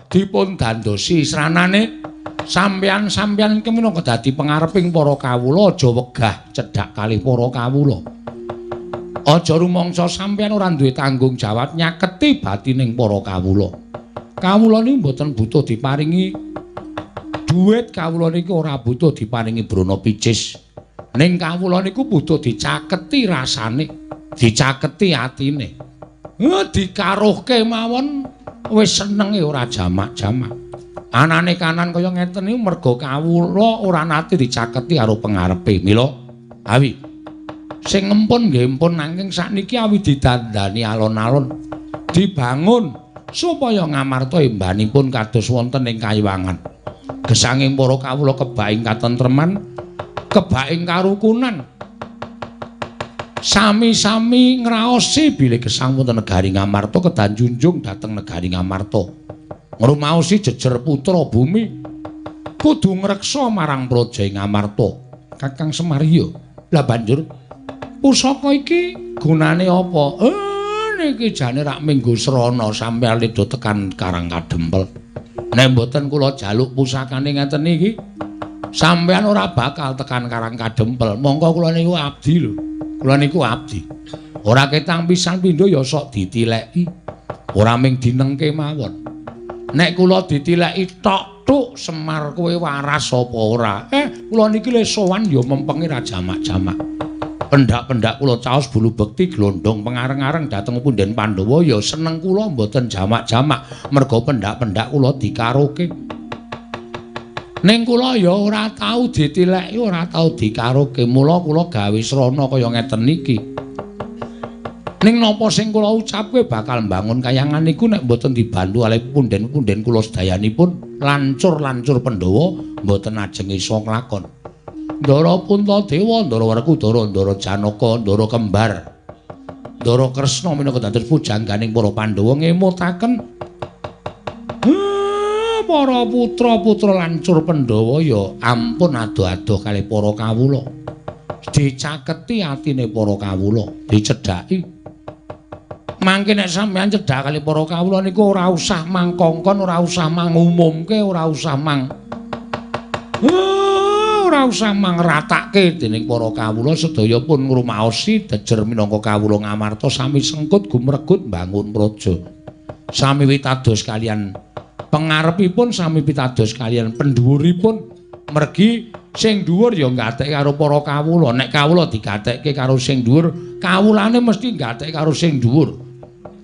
dipun dandosi sranane sampeyan-sampeyan iki minangka dadi pengareping para kawula, aja wegah cedhak kalih para kawula. Aja rumangsa sampeyan ora duwe tanggung jawab nyaketi batining para kawula. Kawula niku mboten butuh diparingi dhuwit, kawula niku ora butuh diparingi brana picis. Ning kawula niku butuh dicaketi rasane, dicaketi atine. Dikaruhke mawon wis senenge ora jamak-jamak. Anane kanan kaya ngeten niku merga kawula ora nate dicaketi karo pengarepe. Mila awi sing ngempun nggih empun, nanging sakniki awi didandani alon-alon, dibangun supaya Ngamarta embanipun kados wonten ing kayiwangan. Gesanging para kawula kebak ing katentreman, kebak ing karukunan, sami-sami ngraosi bilih gesang wonten negari Ngamarta kedah njunjung dhateng negari Ngamarta. Ngrumaosi jejer putra bumi kudu ngreksa marang praja Ngamarta. Kakang Semar ya. Lah banjur pusaka iki gunane apa? Niki jane rak minggu srana sampeyan ledo tekan Karang Kadempel. Nek mboten kula jaluk pusakane ngeten iki, sampeyan ora bakal tekan Karang Kadempel. Mongko kula niku abdi lho. Kula niku abdi. Ora ketang pisan pindho ya sok ditileki. Ora ming dinengke mawon. Nek kula ditileki tok tuk Semar kowe waras apa ora? Kula niki le sowan ya mempengi ra jamak-jamak. Pendak-pendak kula caos bulu bekti glondong pengareng-areng dhateng punden Pandhawa ya seneng kula mboten jamak-jamak merga pendak-pendak kula dikaroke. Ning kula ya ora tau ditileki, ora tau dikaroke, mula kula gawe srana kaya ngeten niki. Ning napa sing kula ucapke bakal mbangun kayangan niku nek mboten dibantu kalih punden-punden kula sedayanipun lancur-lancur Pandhawa mboten ajeng iso nglakon. Ndara Puntadewa, Ndara Werkudara, Ndara Janaka, Ndara Kembar, Ndara Kresna minangka dados pujangganing para Pandhawa ngemutaken para putra-putra lancur Pandhawa ya ampun adoh-adoh kalih para kawula. Dicaketi atine para kawula, dicedhaki. Mangke nek sampeyan cedhak kalih para kawula niku ora usah mangkongkon, ora usah mangumumke, ora usah mang ora usah mangratake dening para kawula sedaya pun ngrumaosi jejer minangka kawula Ngamarta sami sengkut gumregut mbangun praja. Sami witados kaliyan pengarepipun, sami pitados kaliyan pendhuwuripun. Mergi sing dhuwur ya gatekke karo para kawula. Nek kawula digatekke karo sing dhuwur, kawulane mesti gatekke karo sing dhuwur.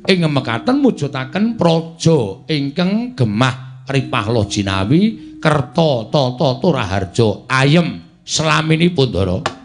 Ing mekaten mujudaken praja ingkang gemah ripah loh jinawi kerta tata turaharja ayem slaminipun Ndara.